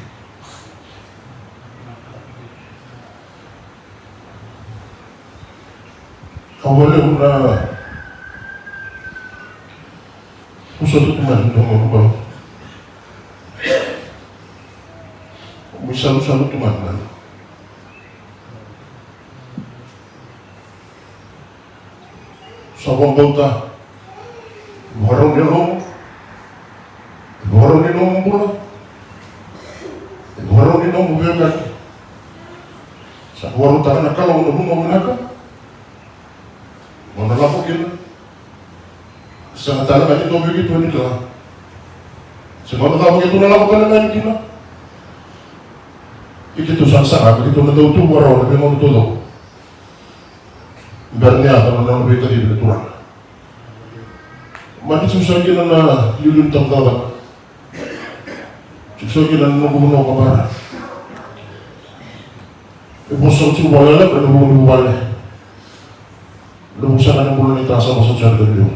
Au vale vuna. Usa tu tumani domo ruba. Muisa usa tu tumani. Sa vakabauta. Vakarau ni nomu. Vakarau ni nomu bula. Vakarau ni nomu veiwekani. Sa vakarautaka na Kalou na vanua vinaka. Mo na lako kina. Sega tale ga ni dua vei keitou ni kila. Se gauna cava keitou na lako tale ga yani kina. Ia keitou sagasaga me keitou na dau tu vakarau na veigauna taucoko. Bera ni yaco na nona veikacivi na Turaga. Mani tiko sara kina na liuliu ni tabacakacaka. Tiko sara kina na noqu vanua ka bara. E vosa tiko vale, na noqu vale. Na noqu sara na bula ni ta sa vosa tiko na liu.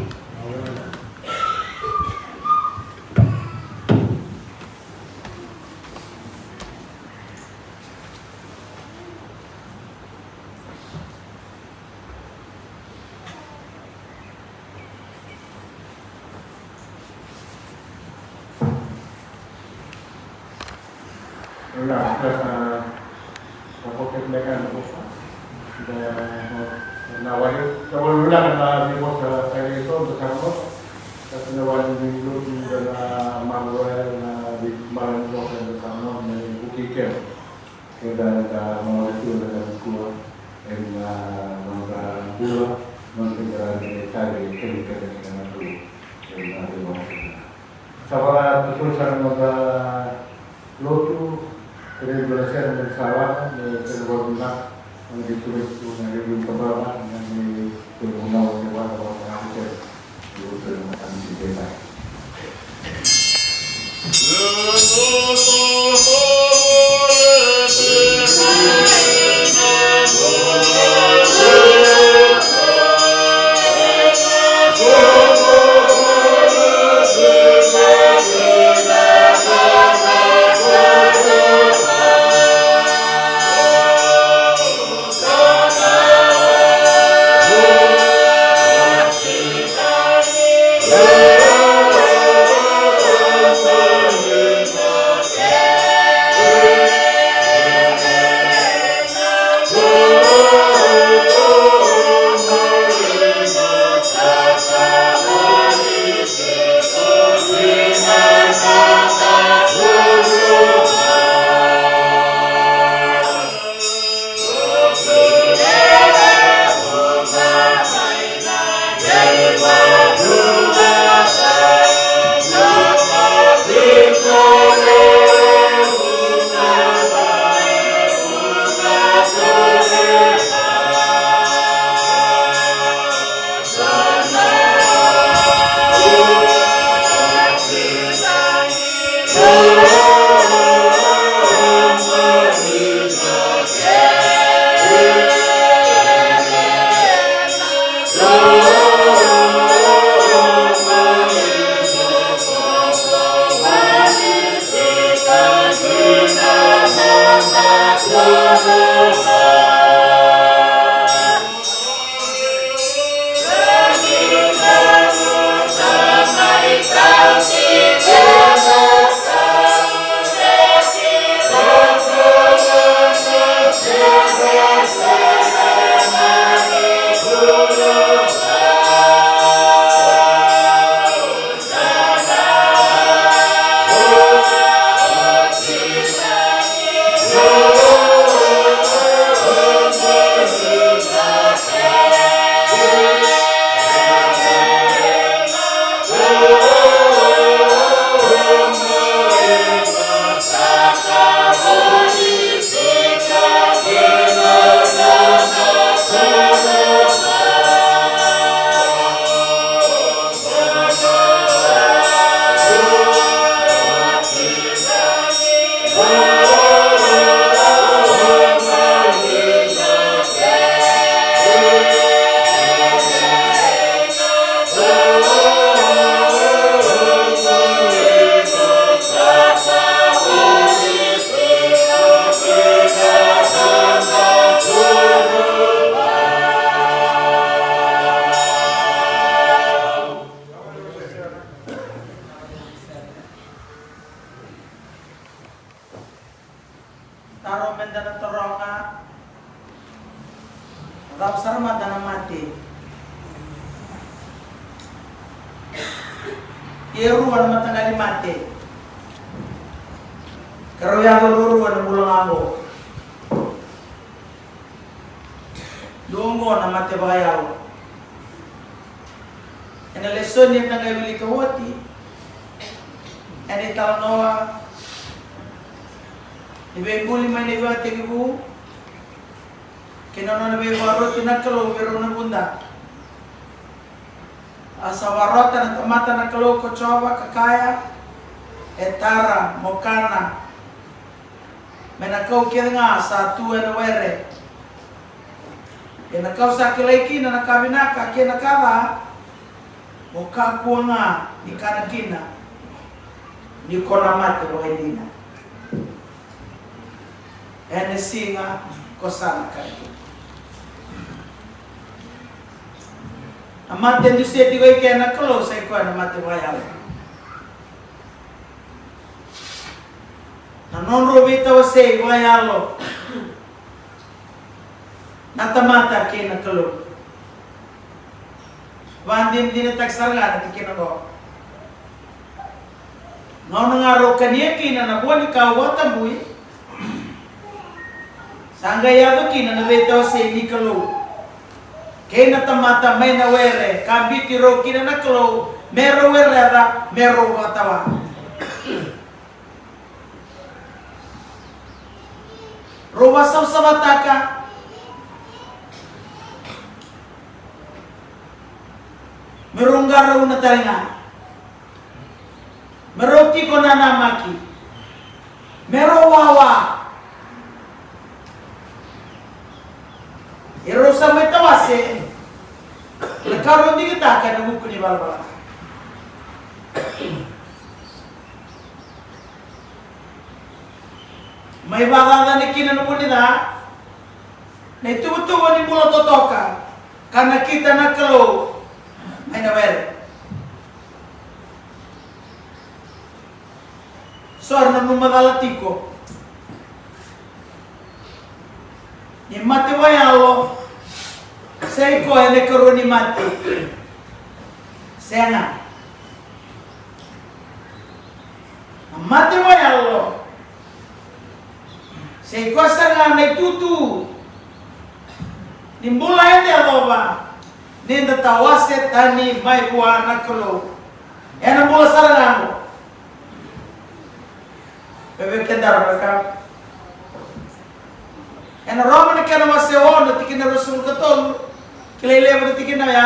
Na, na, na pocket meka na bosa. Na, na wale, na wale na na ni bosa kare so na kamo. Kasi na wale ni lotu na mangwa na ni mangwa na kamo na ni buki kemo. Keda na mangwa tu na kamo. Ena noda bula, noda tale kemikali kina na tu. Ena noda bula. Sa vaka tu sara noda lotu, kere dua na sere me sa vaka, me kere vaka na, me kere tu, me kere tu, me kere tu, me kere tu, me kere tu, Taro meda na taroga. Cava sara mada na mate? E rua na mataqali mate. Ka rau yaco ruarua na bula ga oqo. Dua oqo na mate vakayalo. Ena lesoni eda qai wilika oti, ena italanoa ni veibuli mai na ivakatekivu kei na nona veivakaroti na Kalou vei rau na vuda. A sa vakarota na tamata na Kalou ko Jiova ka kaya, e tara mo kana. Me na kau kece ga sa tu ena were. Ia na kau sa kilai kina na ka vinaka kei na ka ca, mo kakua ga ni kana kina, ni ko na mate vakaidina ena siga ko sa na kana kina. Na mate dusia tiko i ke na Kalou sa i koya na mate vakayalo. Na nodrau veitawasei vakayalo na tamata kei na Kalou. Vakadinadinataki sara ga na tikina oqo. Gauna ga rau kania kina na vua ni kau vakatabui, sa qai yaco kina na veitawasei ni Kalou kei na tamata mai na were, ka biuti rau kina na Kalou me rau wereca, me rau vakatawa. Rau vakasavasavataka me rau qarauna tale ga, me rau tiko nanamaki, me rau wawa. E rau sa mai tawase na ka rau digitaka ena vuku ni valavala ca. Mai vakacacani kina na vu ni ca, na ituvatuva ni bula totoka, ka nakita na Kalou mai na were. So era nanuma cala tiko ni mate vakayalo sa i koya na ikarua ni mate. Sega. Na mate vakayalo sa i koya sara ga na itutu ni bula eda yacova ni da tawase tani mai vua na Kalou. Ena bula sara ga oqo. Vei keda raraka. Ena Roma na kena wase ono, tikina ruasagavulu ka tolu, kilai levu na tikina oya.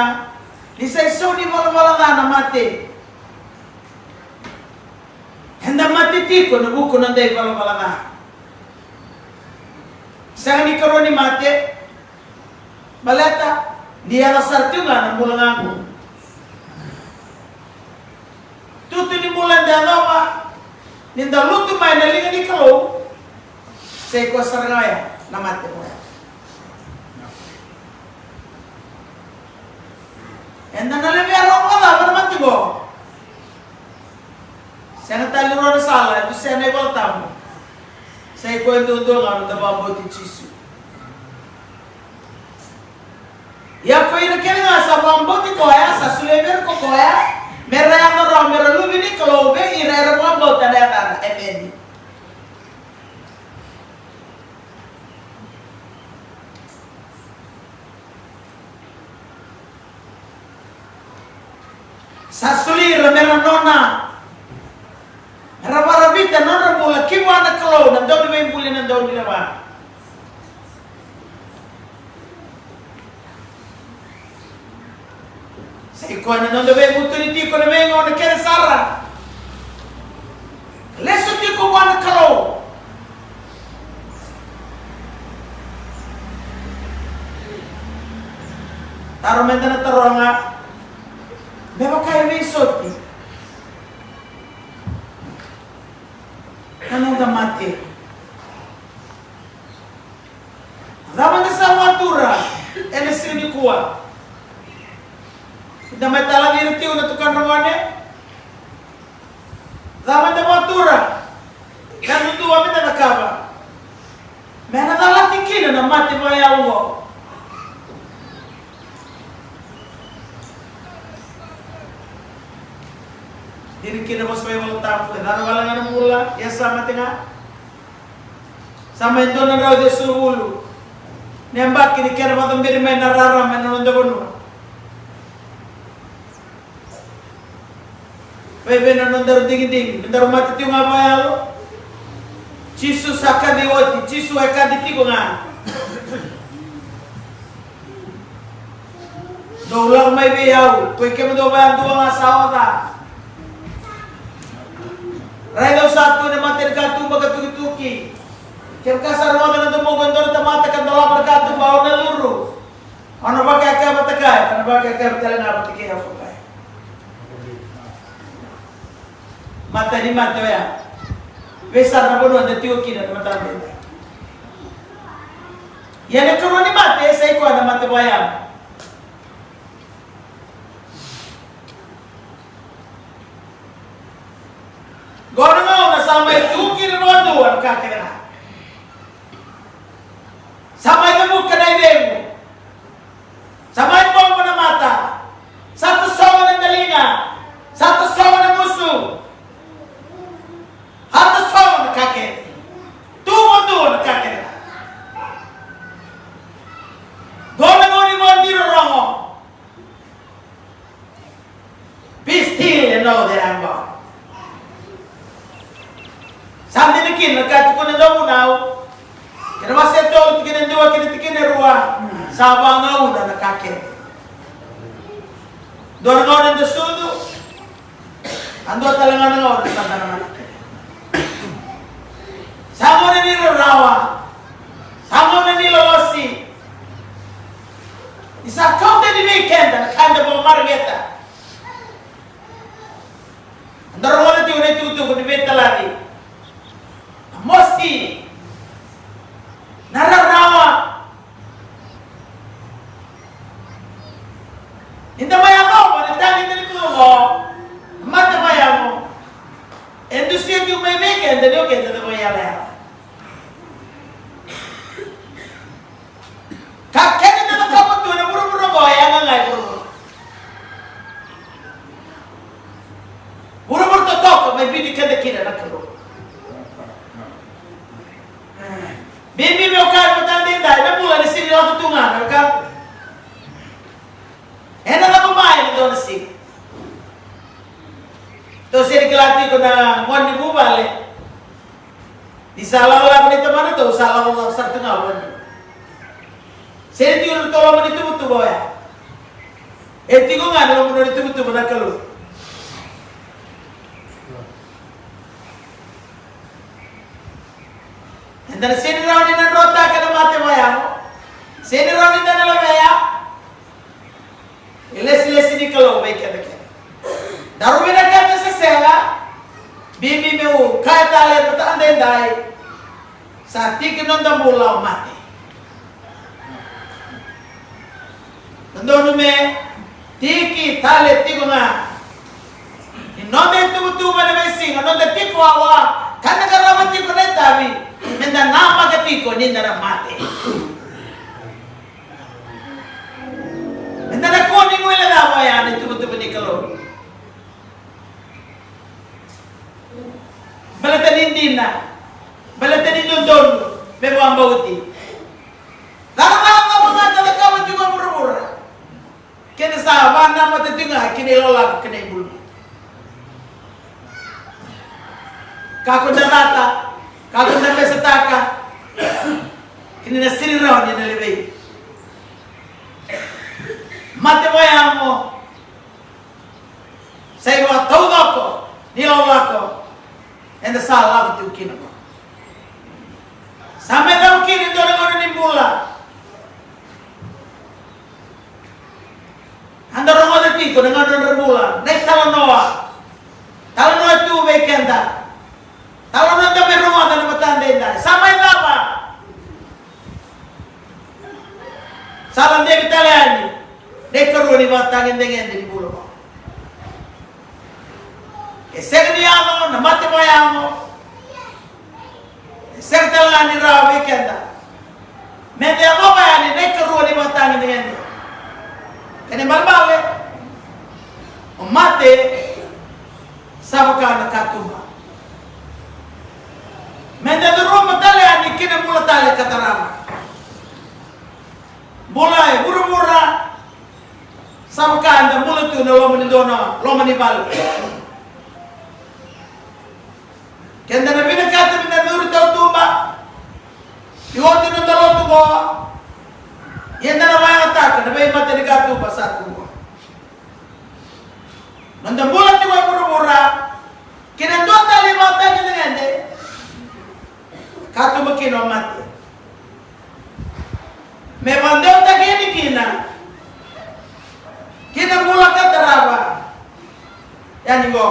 Ni sa i sau ni valavala ca na mate. Eda mate tiko ena vuku ni noda ivalavala ca. Sega ni karua ni mate. Baleta ni yaco sara tiko ga na bula ga oqo. Tutu ni bula eda yacova ni da lutu mai na liga ni Kalou, sa i koya sara ga oya na mate oya. Eda na levea rogo cava na mate oqo? Sega tale ni rua na sala e dusia na iVolatabu. Sa i koya duadua ga na noda vakabauti Jisu. Ia ko ira kece ga sa vakabauti koya, sa solia vei ira ko koya me ra yaco rawa me ra luve ni Kalou, vei ira era vakabauta na yacana. Emeni. Sa soli ira me ra nona, me ra varavita na nodra bula ki vua na Kalou, na Dauniveibuli, na Daunilewa. Sa i koya na noda veivutuni tiko na veigauna kece sara. Lesu tiko vua na Kalou. Taro meda na taroga, me vaka e veisoti na noda mate. Cava eda sa vakatura ena siga nikua? Eda mai talaci ira tiko na tukadra gone. Cava eda vakatura? Yadudua meda cakava. Me na calati kina na mate vaya oqo. Dina kina vosa mai Volatabu, e cava wale ga na bula, ia sa mate ga. Sa mai dua na drau ciwasagavulu na yabaki ni kena vakacaberi mai na rarama ena noda vanua. Vei, vei na nodaru digidigi, me daru mate tiko ga vakayalo. Jisu sa kaci oti, Jisu e kaci tiko ga. Dou lako mai vei au, koi kemudou vakayadua ga sa oca. Raica au sa tu ena mata ni katuba ka tukituki. Kevaka sa rogoca na domoqu e dua na tamata ka dolava na katuba, au na curu. Au na vakayakayavataka, ka na vakayakayava tale ga vata kei au, ko koya. Mata ni mate oya. Vei sara na vanua eda tiko kina na mataka edaidai. Ia na ikarua ni mate, e sa i koya na mate vaya. Qo na gauna sa mai tu kina vakadua na ka kece ga. Sa mai cavuka na icegu. Sa mai bobo na mata. Sa tosova na daliga. Sa tosova na gusu. Sa tosova na ka kece. Tu vakadua na ka kece ga. Qo na gauna ni vakanirorogo. Be still and know that I'm God. Sa dina kina na ka e tukuna na Vunau. Kena wase tolu, tikina e dua kei na tikina e rua. Sa vagauna na ka kece. Dua na gauna eda sucu. A dua tale ga na gauna sa da na mate. Sa gauna ni rarawa. Sa gauna ni lolosi. Ni sa kau tani vei keda na ka eda vakamareqeta. Eda rogoca tiko na itukutuku ni veitalaci, na mosi, na rarawa. Ni da mai yacova na tagi ni tiko qo, na mate vakayago, e dusia tiko mai vei keda ni o keda da mai yalayala. Ka keda da cakava tu ena vuravura oqo e yaga ga e vuravura. Vuravura totoka mai biuti keda kina na Kalou. Bibi me o kaya na mataka edaidai, na bula ni sega ni lako tu ga na ka. Ena lako mai ena dua na siga. Tou sega ni kila tiko na gone ni vuvale. Ni sa lakolako na tamana, tou sa lakolako sara tu ga vua. Sega ni tiko na toloma ni tuvatuva oya. E tiko ga na loma ni tuvatuva na Kalou. Eda na sega ni rawa ni na drotaka na mate vakayago. Sega ni rawa ni da na lavea. E lesilesi ni Kalou vei keda kece. Daru vinakata se sega, bibi meu kaya tale na mataka edaidai. Sa tiki noda bula o mate. Dodonu me tiki tale tiko ga. Ni noda ituvatuva na veisiga, noda tiko wawa, ka da qarava tiko na itavi, meda namaka tiko ni da na mate. Eda na kua ni guilecava oya na ituvatuva ni Kalou. Baleta ni dina, baleta ni dodonu me vakabauti. Cava ga, cava ga da cakava tiko e vuravura, keda sa vakanamata tiko ga ki na ilakolako kei na ibulubulu. Kakua da cata, kakua da mesataka, kei na sega ni rawa ni na levei. Mate vakayago, sa i vakataucoko ni lakolako eda sa lako tiko kina qo. Sa mai cau kina e dua na gauna ni bula. Eda rogoca tiko na gauna ni bula, na italanoa. Talanoa tu vei keda. Talanoa da mai rogoca na mataka edaidai. Sa mai cava? Sa ladevi tale yani na ikarua ni vakatagedegede ni bula qo. Ke sega ni yaco na mate vakayago, e sega tale ga ni rawa vei keda Sa vaka na katuba. Meda curuma tale yani ki na bula tale ka tarava. Bula e vuravura. Sa vaka eda bula tu na loma ni dua na loma ni vale. Keda na vinakata meda curu tautuba. Ni oti na noda lotu qo. Ia eda na vakayagataka na veimatanikatuba sa tu qo. Noda bula tiko e vuravura, kei na dua tale na ivakatagedegede, katuba kina o mate. Me vakadeitaki yani kina, kina bula ka tarava. Yani qo.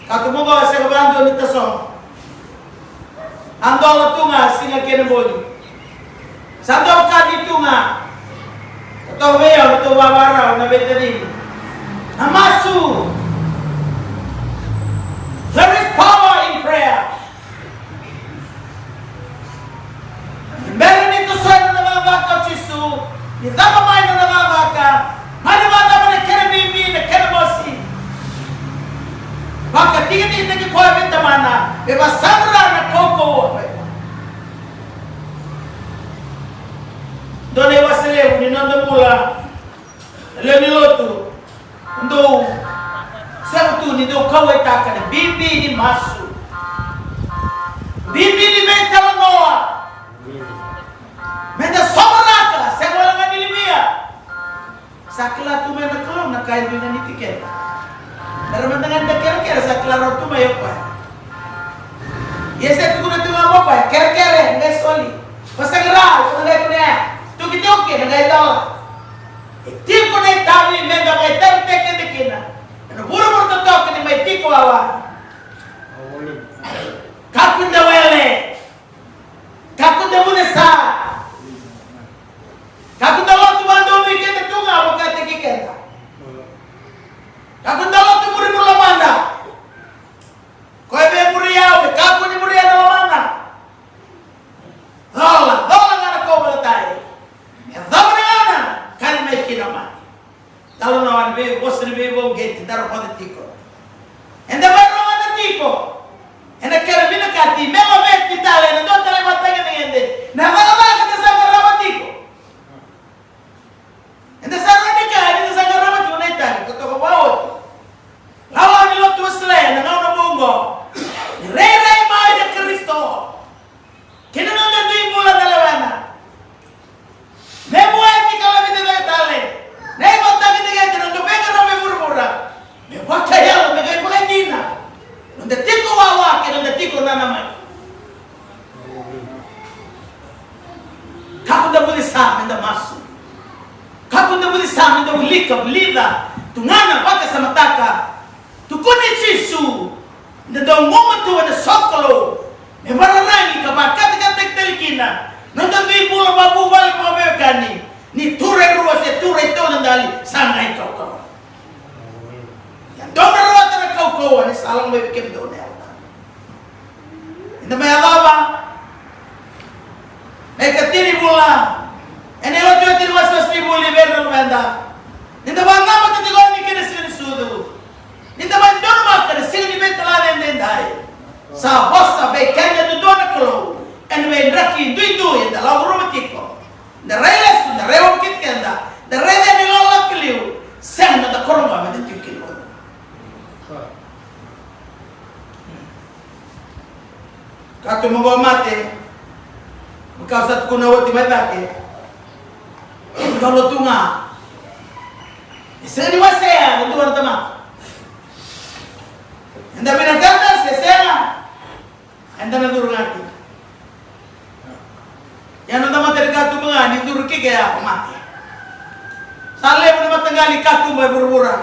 Katuba qo e sega vakadua ni tasogo. A dola tu ga siga kei na bogi. Sa dau kati tu ga. Ka toka vei au na tou vavarau na veitacini. Na masu. There is power in prayer. Ni bera ni tosoya na nona cakacaka o Jisu, ni cava mai na nona cakacaka, mani vakacava na kena bibi na kena mosi. Vakatitiqitaki koya vei Tamana, me vakasaqara na kaukauwa. Dua na iwase levu ni noda bula. Lewe ni lotu, dou sega tu ni dou kauwaitaka na bibi ni masu. Bibi ni veitalanoa. Meda sovaraka, sega wale ga ni limia. Sa kila tu mai na Kalou na ka e dui ganiti keda. Mera mada ga ni da kerekere, sa kila rawa tu mai o koya. Ia se tukuna tu ga mo koya, kerekere, qai soli. Vakasaqara, o na qai kunea. Tukituki, na qai dola. E tiko na itavi meda vakaitavitaki keda kina ena vuravura totoka ni mai tiko wawa. Kakua da wele. Kakua da vunesa. Kakua da lotu vakadonui keda tu ga vakataki keda. Kakua da lotu muri muri lomada. Ko e via muri au, e kakua ni muri au na lomana. Cola, cola ga na kauveilatai. E cava na gauna ka ni mai kina o mate. Talanoa ni veivosa ni veivauqeti da rogoca tiko. Eda mai rogoca tiko. Ena kena vinakati me laveti tale ena dua tale matagedegede na cakacaka da sa qarava tiko. Eda sa rawa ni kaya ni da sa qarava tiko na itavi totoka vakaoti. Lalawa ni lotu Wesele ena gauna vou oqo. Ni rairai mai na Karisito. Kei na noda dui bula na lewena. Me vueti ka laveti cake tale na ivakatagedegede na noda veiqaravi e vuravura. Me vakayalo, me qai vakaidina noda tiko wawa kei na noda tiko nanamaki. Kakua da vucesa meda masu. Kakua da vucesa meda wilika, vulica, tugana, vakasamataka. Tukuni Jisu, da dau gumatua ena sokalou me vakararagi ka vakatakatakitaki tale kina na noda dui bula vakavuvale vakaveiwekani. Ni tura e rua se tura e tolu na dali, sa qai kaukauwa. Ia dou na rawata na kaukauwa ni sa lako mai vei kemudou na Yalo Tabu. Ni da mai yacova na ikatini vula ena iotioti ni wasewase ni vuli vei ira na luveda. Ni da vakanamata tiko yani kei na siga ni sucu. Ni da mai donumaka na siga ni veitalaci edaidai. Sa vosa vei keda duadua na Kalou ena veidraki duidui eda lako curuma tiko. Da rai lesu, da rai wavokiti keda, da rai yani lolaka liu. Sega na da koro ga me da tiko kina. Katuba qo o mate. Maka au sa tukuna oti mai cake. Dolo tu ga. E sega ni wasea na dua na tamata. Eda vinakata se sega. Eda na curu ga kina. Ia na tamata ni katuba ga ni curu kike ya o mate. Sa levu na mataqali katuba e vuravura.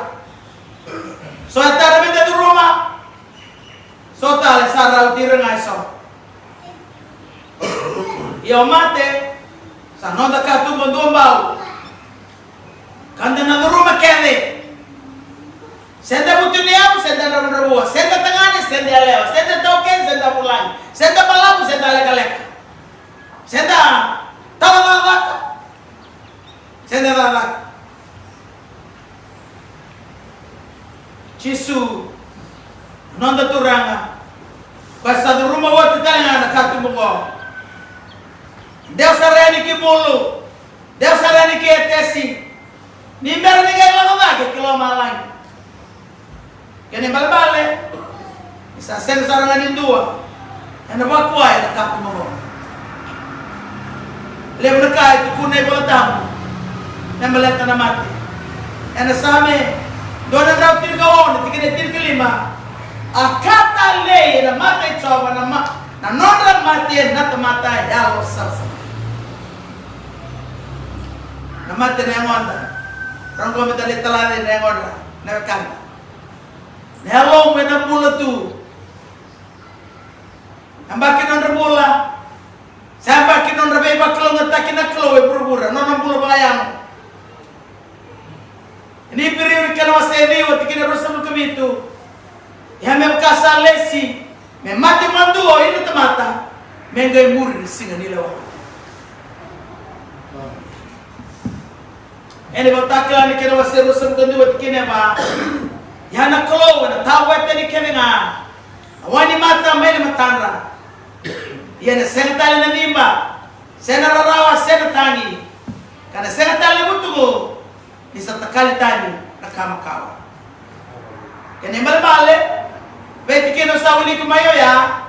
So e tara me da curuma. So tale sa rauti ira ga e so. Ia o mate sa noda katuba dua bau. Ka da na curuma kece. Se da vutuniyau, se da dravudravua, se da tagane, se da yalewa, se da taukei, se da vulagi, se da balavu, se da lekaleka, se da tawa cakacaka, se da cakacaka. Jisu, noda Turaga, koya sa curuma oti tale ga na katuba oqo. Dewa sara yani ki bulu, dewa sara yani ki etesi, ni bera ni qai lako cake ki lomalagi. Kena ibalebale, ni sa sega sara ga ni dua ena vakuwai ena katuba oqo. Levu na ka e tukuna na iVolatabu me baleta na mate. Ena Same dua na drau tinikaono, tikina e tinikalima: A ka talei ena mata i Jiova na ma-, na nodra mate na tamata yalosavasava. Na mate na yagoda. Rogoca meda lai talaca na yagoda, na wekada. Na yalomu ena bula tu. Yabaki nodra bula. Sa yabaki nodra veivakalougatataki na Kalou e vuravura, nona bula vakayago. Ni Iperiu na kena wase e ciwa, tikina e ruasagavulu ka vitu: Ia me vaka sa lesi me mate vakadua o ira na tamata, me qai muri na siga ni lewa. Ena iVakatakila na kena wase ruasagavulu ka dua, tikina e va: Ia na Kalou ena tavoya tani kece ga na wainimata mai na matadra. Ia ena sega tale na ciba, se na rarawa, se na tagi, ka na sega tale na vutugu, ni sa takali tani na ka makawa. Kena ibalebale, vei tikina sa wiliki mai oya,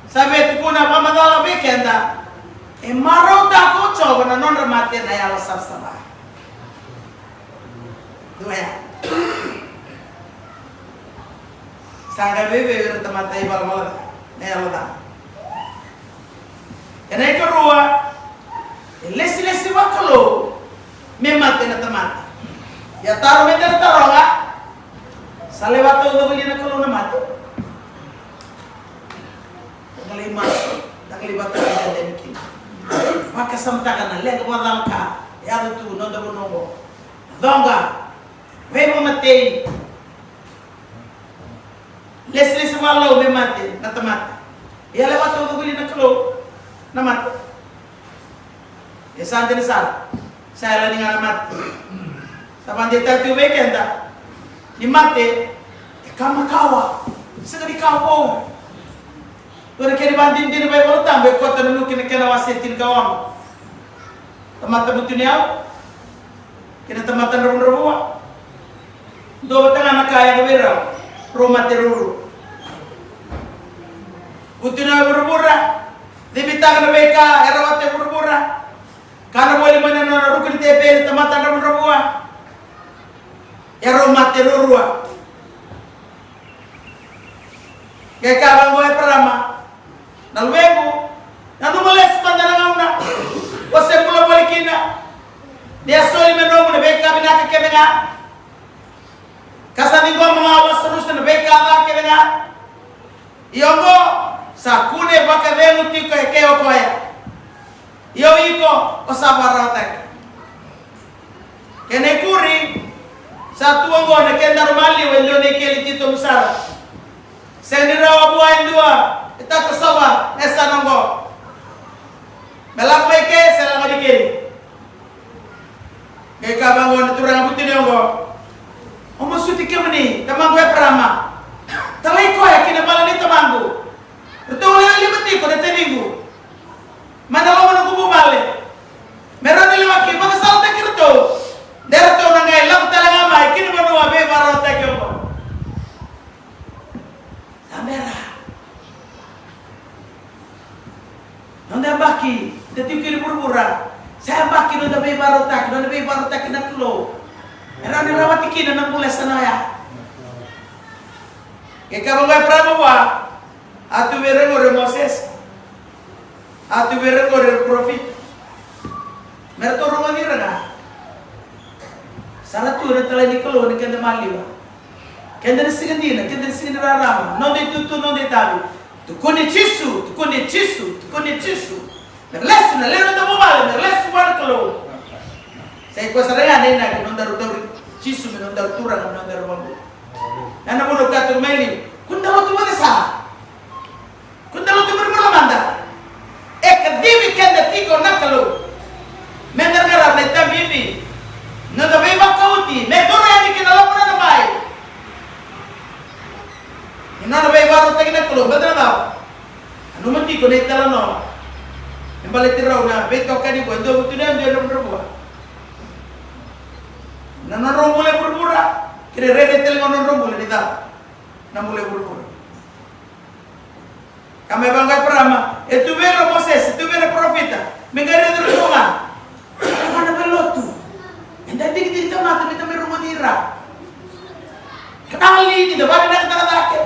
sa via tukuna vakamacala vei keda: E marautaka o Jiova na nodra mate na yalosavasava. Dua ya. Sa qai veivei ira tamata ivalavala ca, na yalo ca. Kena ikarua, e lesilesi vakalou me mate na tamata. Ia taro meda na taroga, sa lewa taucoko li na Kalou na mate? Da qai lai masu, da qai lai vakatakila yani kina. Vakasamataka na leqa vakacala ka e yaco tu noda vanua oqo. Na coqa, veivakamatei. Lesilesi vakalou me mate na tamata. Ia lewa taucoko li na Kalou na mate? E sa dina sara, sa yalani ga na mate. Sa vakadeitaka tiko vei keda ni mate e ka makawa, sega ni ka vou. Dua na kena ivakadinadina vakaivakatabu e koto na Luke na kena wase tinikaono. Tamata vutuniyau kei na tamata dravudravua. Dua vata ga na ka e yaco vei rau, rau mate ruarua. Vutuniyau e vuravura, cibitaka na veika e rawata e vuravura. Kana voli mai na nona ruku ni teveli tamata dravudravua. Ia rau mate ruarua. Qai kaya vaqo o Eparama: Na luvequ, nanuma lesu mada na gauna o se bula voli kina. Ni a soli me nomu na veika vinaka kece ga, ka sa ciqoma ga o Lasarusa na veika ca kece ga. Ia oqo, sa kune vakacegu tiko e ke o koya. Ia o iko, o sa vakararawataki. Kena ikuri, sa tu oqo na kedaru maliwa e dua na ikeli titobu sara. Sega ni rawa vua e dua e takosova na yasana oqo. Me lako mai ke se lako ni keli. Qai kaya vaqo na turaga vutuniyau oqo: Au masuti kemuni, tamaqu Eparama, talai koya ki na vale nei tamaqu. Ratou lewe lima tiko na taciqu mai na loma ni noqu vuvale, me rawa ni lewai vakasalataki iratou, de ratou na qai lako tale ga mai ki na vanua veivakararawataki oqo. Sa bera. Noda yabaki da tiko kina i vuravura, sa yabaki noda veivakarautaki, noda veivakarautaki na Kalou. E rawa ni rawati kina na bula e sa na oya. Ke kaya vaqo o Eparama vua, a tu vei ira qori o Mosese, a tu vei ira qori o parofita. Me ratou rogoci ira ga. Sa ra tu na talai ni Kalou na keda maliwa. Keda na siga dina, keda na siga ni rarama, noda itutu, noda itavi. Tukuni Jisu, tukuni Jisu, tukuni Jisu. Me ra lesu na lewe ni noda vuvale, me ra lesu vua na Kalou. Sa i koya sara ga na inaki, nodaru tauri Jisu me nodaru Turaga, me nodaru iVakabula. Na nona vuna au kaya tiko mai liu, kua ni da lotu vata sara. Kua ni da lotu i vuravura mada. E kacivi keda tiko na Kalou me da qarava na itavi bibi, na noda veivakauti me curu yani ki na loma ni nona bai. Nanuma tiko na italanoa me baleti rau na veitokani qo, e dua vutuniyau, dua na dravudravua. Na nodrau bula e vuravura, kei na rairai tale ga na nodrau bula ni cava? Na bula e vuravura. Ka mai vaqo o Eparama, e tu vei ira o Mosese, e tu vei ira na parofita, me qai raici ira tu ga. Ka na valenilotu, eda digidigi tamata meda mai rogoci ira. Ka na wali ni da vakavinakataka cake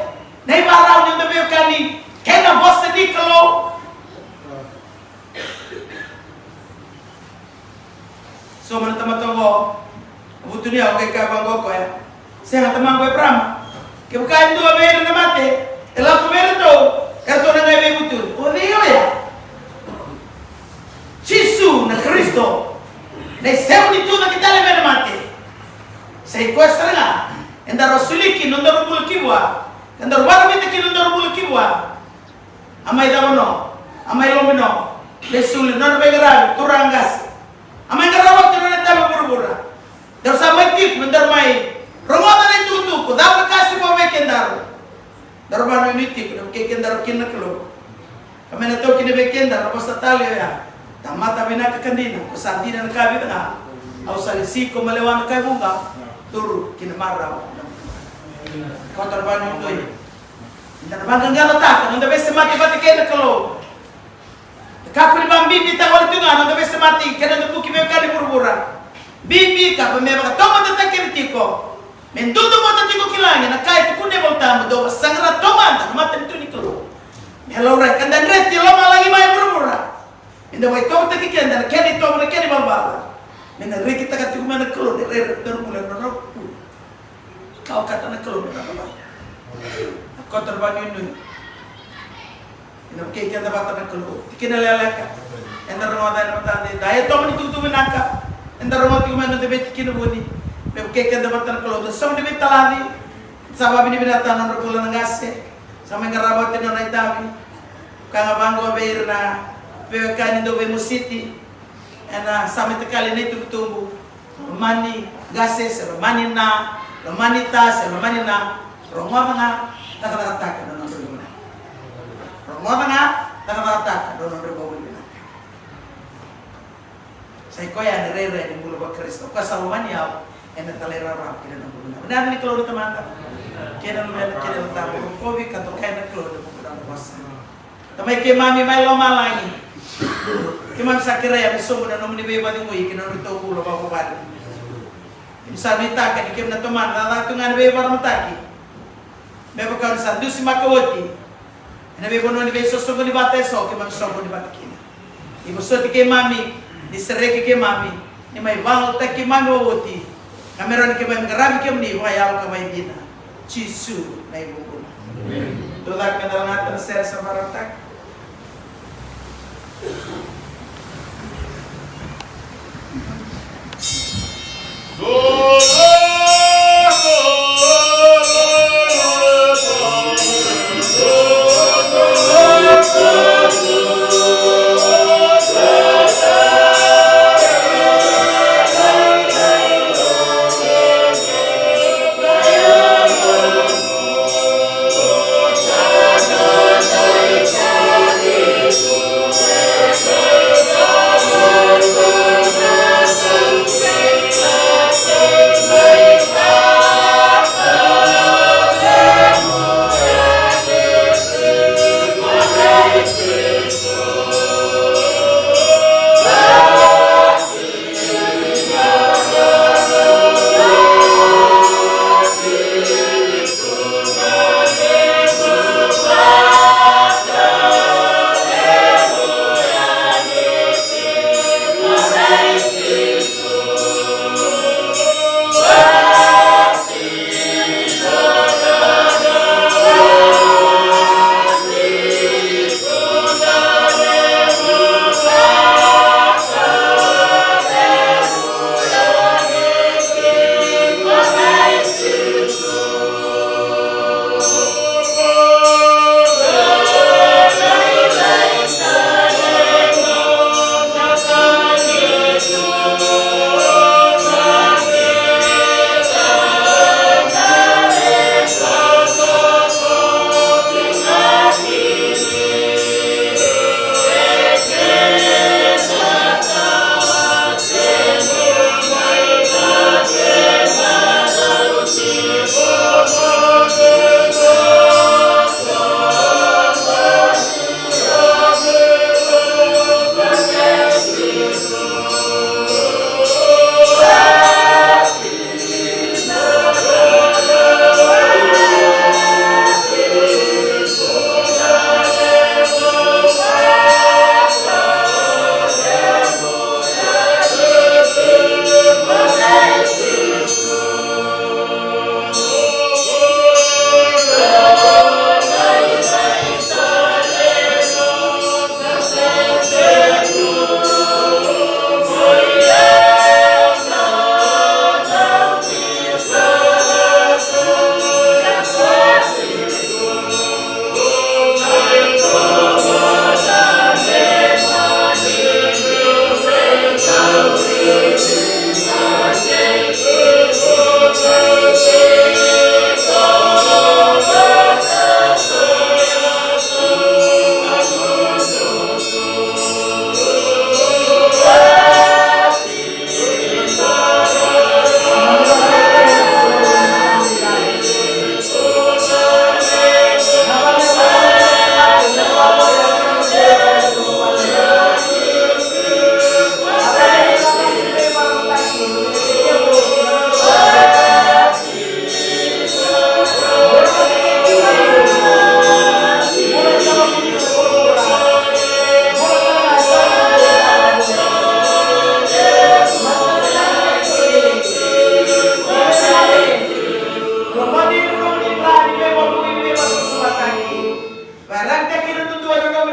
na ivakarau ni noda veiwekani kei na vosa ni Kalou. So mai na tamata oqo, vutuniyau, qai kaya vaqo o koya, sega, tamaqu Eparama. Kevaka e dua vei ira na mate e lako vei iratou, eratou na qai veivutuni. O cei oya? Jisu na Karisito, na isevu ni tucake tale mai na mate. Sa i koya sara ga eda rau soli kina nodaru bula ki vua, ka daru vakarabita kina nodaru bula ki vua. A mai cava no, a mai lobi no, me soli nona veiqaravi, turaga qase. A mai qarava oti nona itavi e vuravura. Daru sa mai tiko me daru mai rogoca na itukutuku, cava na ka e solia vei kedaru. Daru vakanuinui tiko na vukei kedaru kina na Kalou. Ka me na taukena vei kedaru na vosa talei oya. Tamata vinaka ka dina, ko sa dina na ka vica ga. Au sa lesi iko malewa na ka e vuqa. Curu ki na marau. Ko daru vakanuinui. Eda na vaqaqacotaka na noda veisemati vata kei na Kalou. Kakua ni vakabibitaka wale tu ga na noda veisemati kei na noda buki veiwekani vuravura. Bibi ka me vakataumatataki keda tiko. Me duidauta tiko ki lagi na ka e tukuna na iVolatabu, dou vakasaqara taumada na matanitu ni Kalou. Me laurai ka da dreti lomalagi mai vuravura. Me da vakaitovotaki keda na kena itovo, na kena ivalavala. Me na rekitaka tiko mai na Kalou na rairai ni noda bula, na noda bula. Ka okata na Kalou na nona vale. Na koto na vakanuinui. Ena vukei keda vata na Kalou. Tikina lekaleka eda rogoca ena mataka edaidai, e toka ni tukutuku vinaka eda rogoca tiko mai na noda veitikina vuni. Me vukei keda vata na Kalou. Da sogo ni veitalaci. Sa vakavinavinakataka na nodra bula na qase. Sa mai qarava oti na nona itavi. Ka ga vaqo vei ira na veiwekani dau veimositi ena Same Takali na itubutubu. Lomani qase se lomani na, lomani ta se lomani na, rogoca ga, cakacakataka na nodra bula. Rogoca ga, cakacakataka na nodra bula vinaka. Sa i koya na rairai ni bula vaKarisito. Ko sa lomani au ena talairawarawa kei na noqu bula. Na yaca ni Kalou na Tamada kei na Luvena kei na Yalo Tabu. Rokovi ka dokai na Kalou na vuku ni nona vosa. Tamai keimami mai lomalagi, keimami sa kerea me sobu na nomuni veivakacegui ki na nodratou bula vakavuvale. Keimami sa nuitaka ni keimami na tomana cakacaka tu ga ena veivakararamataki. Me vaka o ni sa dusimaka oti ena veivanua ni veisosoqoni vata eso, keimami soqoni vata kina. Ni vosoti keimami, ni sereki keimami, ni mai vagataki keimami vakaoti. Ka me rawa ni keimami qaravi kemuni vakayalo ka vakadina. Jisu na ivakavuvuli. Dou caka meda lagata na sere sa vakarautaki.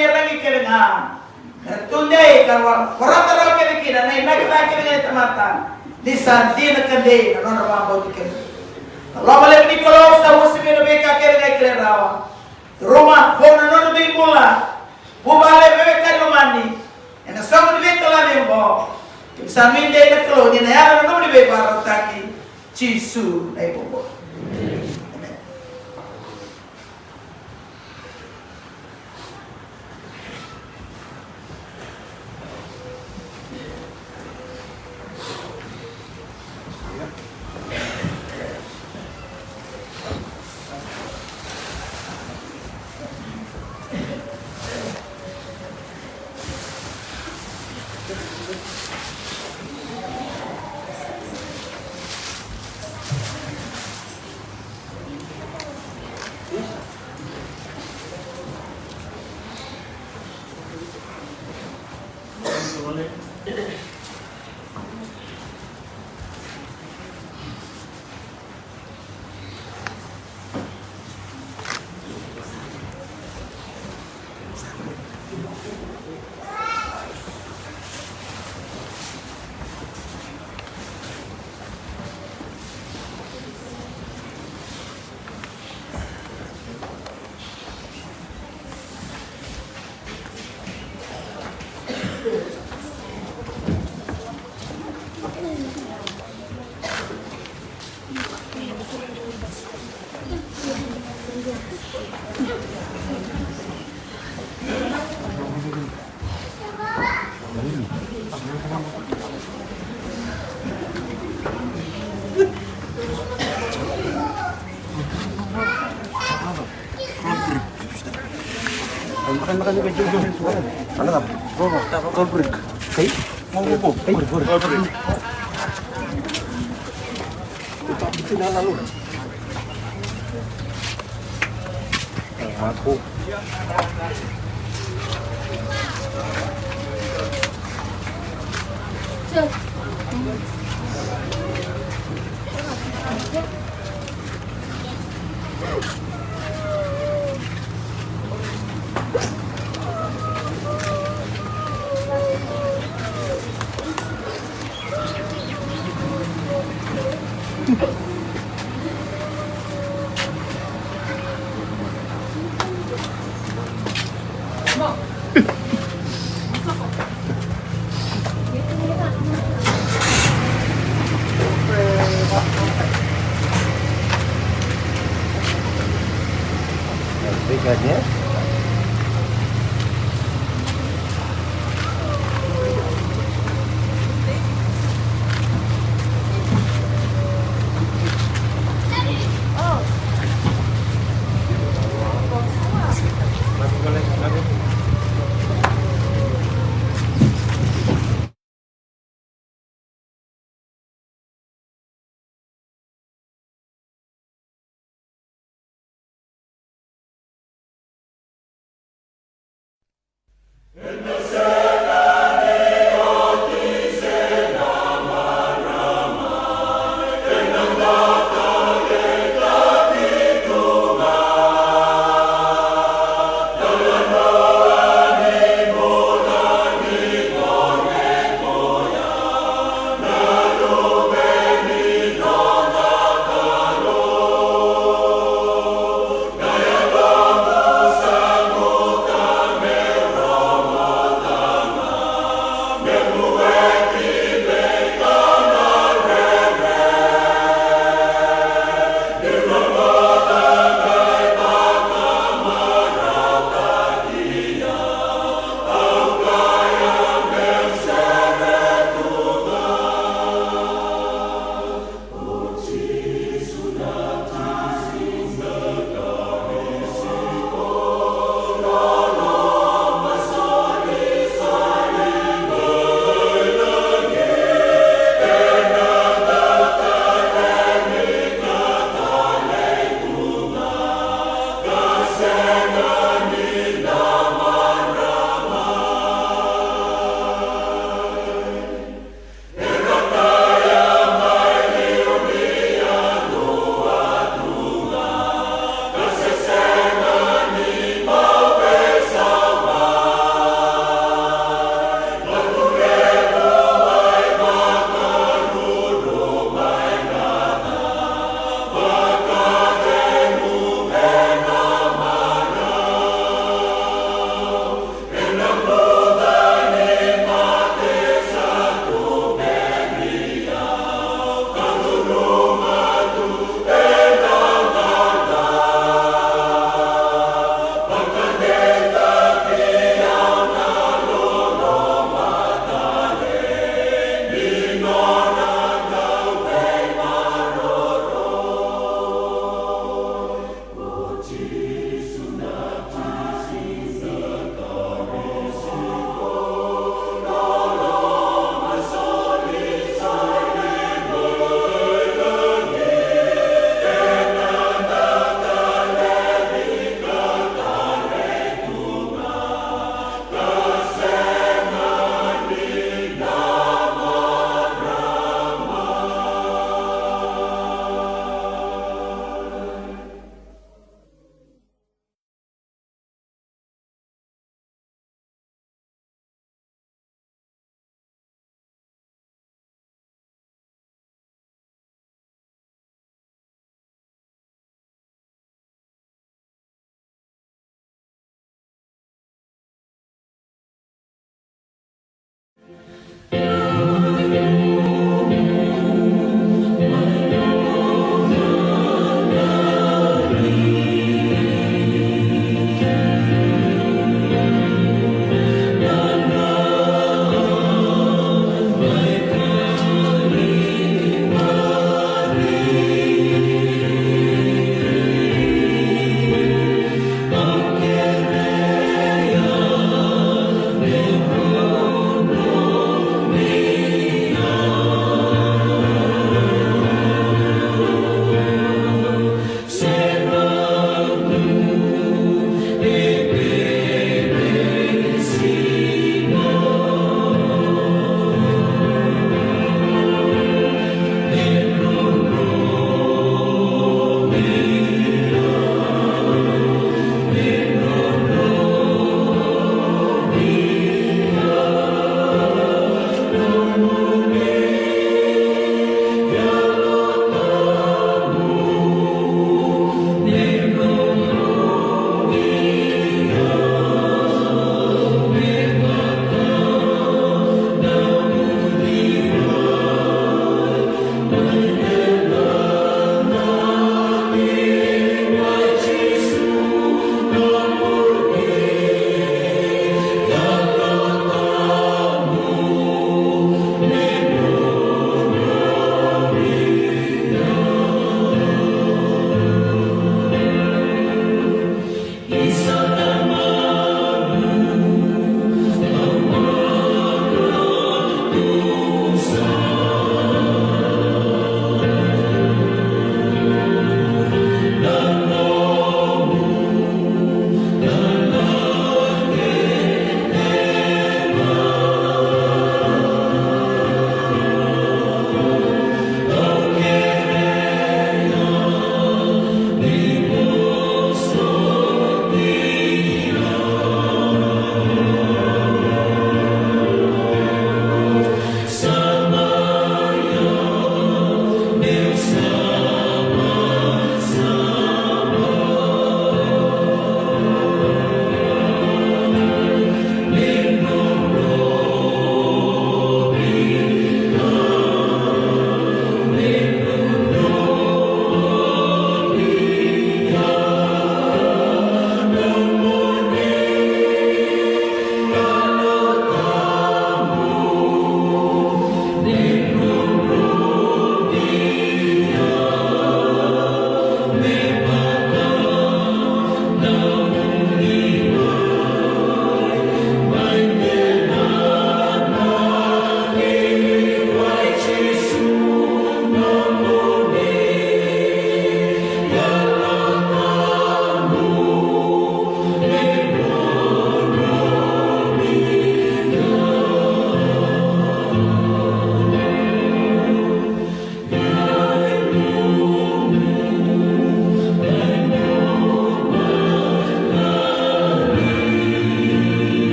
iyaragi kece ga. Me ra tudei ka ra vorata rawa kece kina na inaki ca kece ga ni tamata. Ni sa dina ka dei na nodra vakabauti kemuni. Na loma levu ni Kalou sa uasivi ena veika kece ga e kilai rawa. Ruma, vou na nona dui bula. Vuvale, veiwekani lomani. Ena soqo ni veitalavi oqo. Keimami sa nuidei na Kalou ni na yaco na nomuni veivakarautaki. Jisu na iVakabula. Emeni.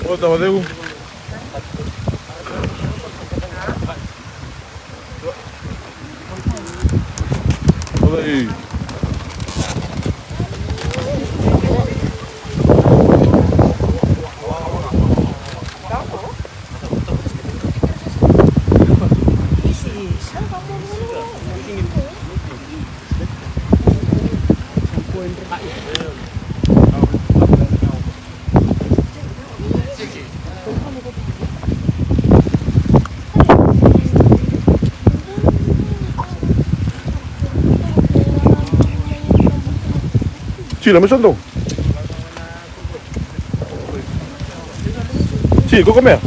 O tau ceu. Tira, me soto. Si, koko mea.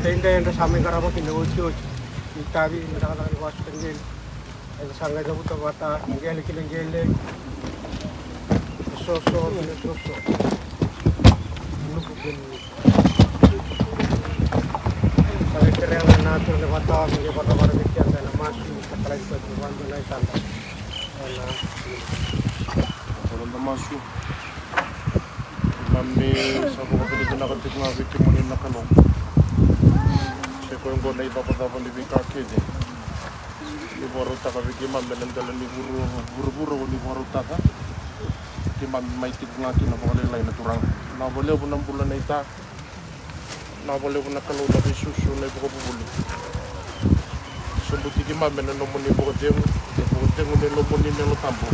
Daidai eda sa mai qarava kina otioti ni tavi ni cakacaka ni vasu kei na qele. Eda sa qai cavuta vata na qele ki na qele, na soso ki na soso. Nuku kei na nuku. Sa qai kerea ga na turaga ni vata me qai vakavara vei keda ena masu, sa kalai koya ni vakadua na isada. Ena masu. Keimami sa vakavinavinaka tiko ga vei kemuni na Kalou. Se koya oqo na icavacava ni veika kece ni vakarautaka vei keimami ena dela ni vuru, vuravura o ni vakarautaka. Keimami mai tiko ga kina vakalailai na Turaga. Vinaka vakalevu na bula naita. Vinaka vakalevu na Kalou na veisusu na ivakavuvuli. Sobuti keimami ena nomuni vakacegu, na vakacegu ni nomuni na Yalo Tabu.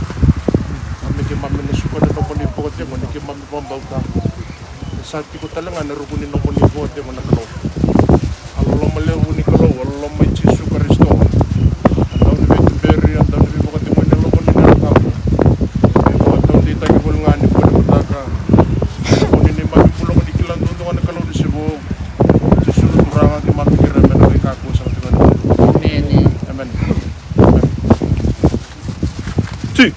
Keimami, keimami na suka na nomuni vakacegu ni keimami vakabauta. Sa tiko tale ga na ruku ni nomuni vakacegu na Kalou. A loloma levu ni Kalou, a loloma i Jisu Karisito. A dau ni veituberi, a dau ni veivakacegui na lomani na Yalo Tabu. Me vakataudeitaki voli ga ni kua ni mataka. Kua ni neimami bula, kua ni kila duadua ga na Kalou ni sivo. Jisu na Turaga, keimami kerea me na veika ko sa tiko na. Emeni. Emeni. Emeni. Ti.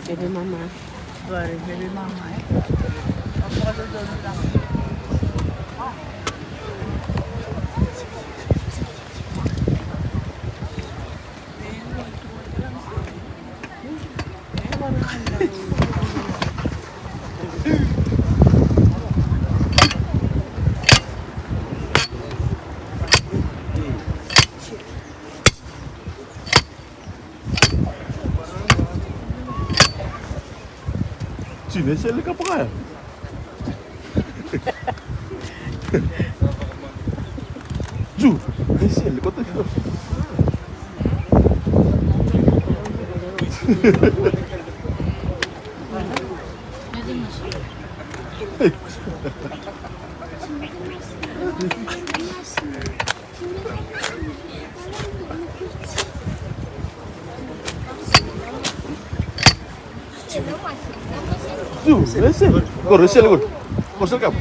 Baby mama. Sorry, baby mama, eh? Ju, e sele ka pakaya. Ju, e sele, kota. Ju, ese. Koro, ese, koro. Koro, ese, koro.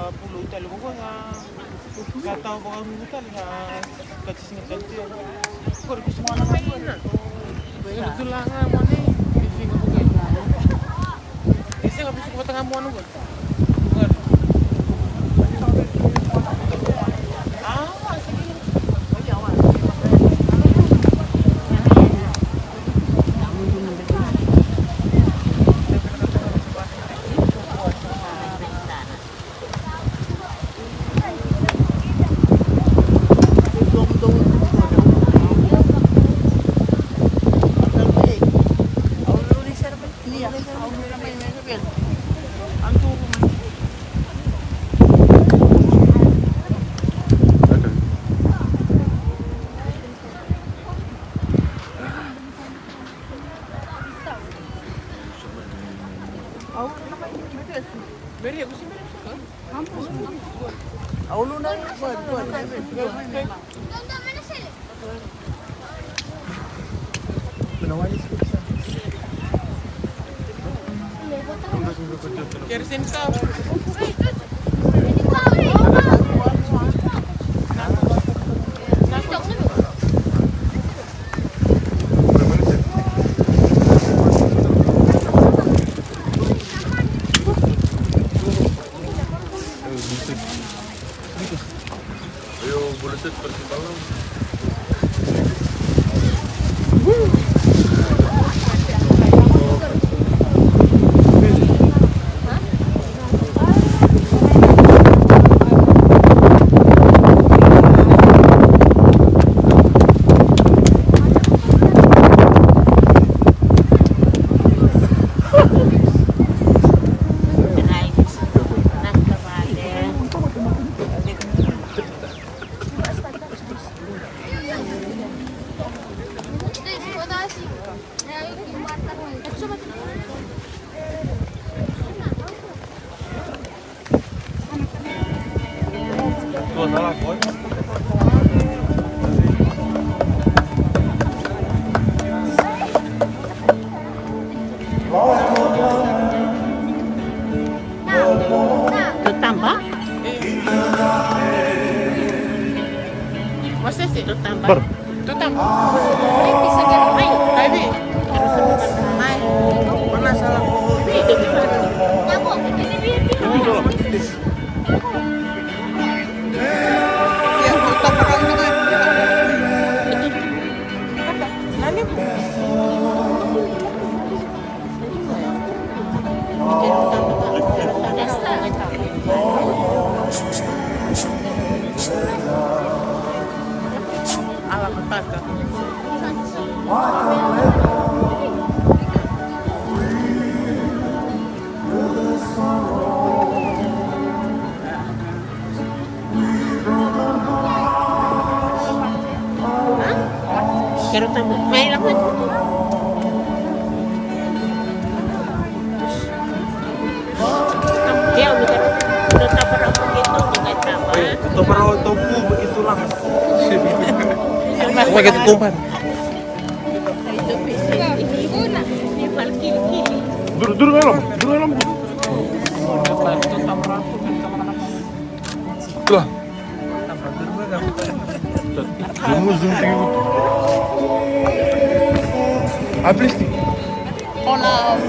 Bulou tale vaqo ga. Ka tau vakarugu tale ga. Ka tisiga tale tiko. Qori kusi mona mai ina. Ina tulaga moni. Isi ga pusuku vata ga mona qori. Qori. Ah, sigi. Totaba? Wasese? Totaba. Bar. Totaba. Ai, bisa kena mai. Ai, bi. Mai. Mana salah? Bi. Ini salah. Quero também. Mai, lako mai. Io, mi quero. Totaba rawa, mi quero totaba. Totaba rawa, totaba rawa. Como é que tu compra? Duru, duru, duru, duru. Duru. Abiste. Hola.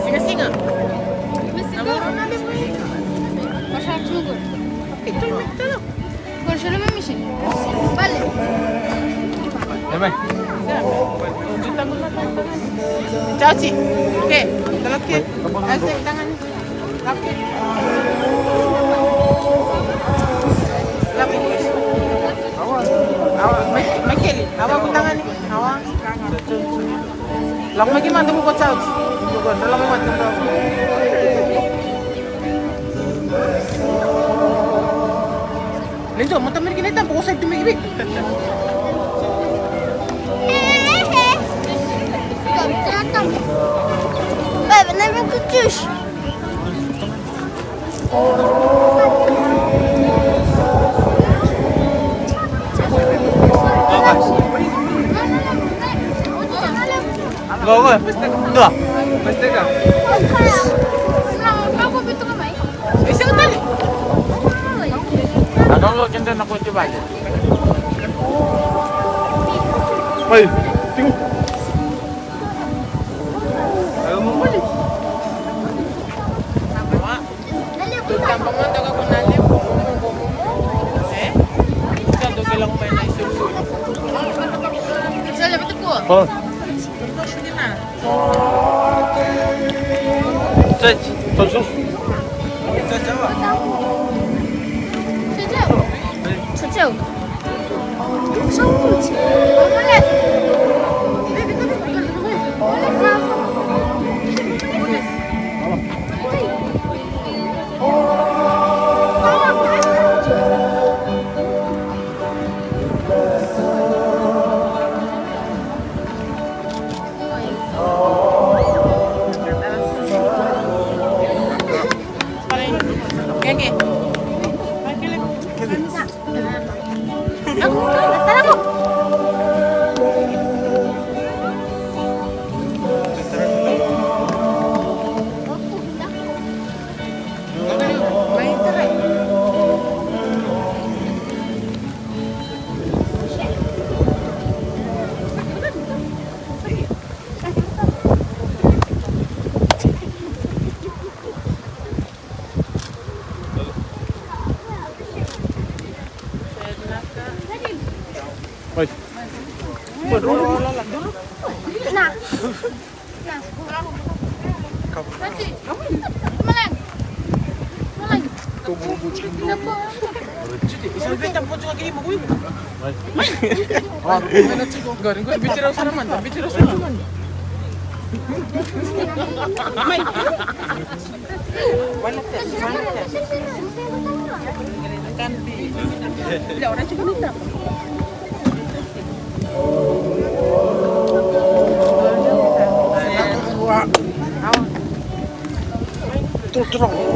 Siga, siga. Tchau, tchau. Ok, tchau, ok. Awa, awa, mai, mai keli. Awa, kutagani. Awa. Lako mai kei mada, ko tau. Lako mai mada, ko tau. Enzo, mo tamani kina i taba, ko sa tu mai ki vei. Bebe, na me kukus. Go, go. Dua. Oi, tiko. Oh.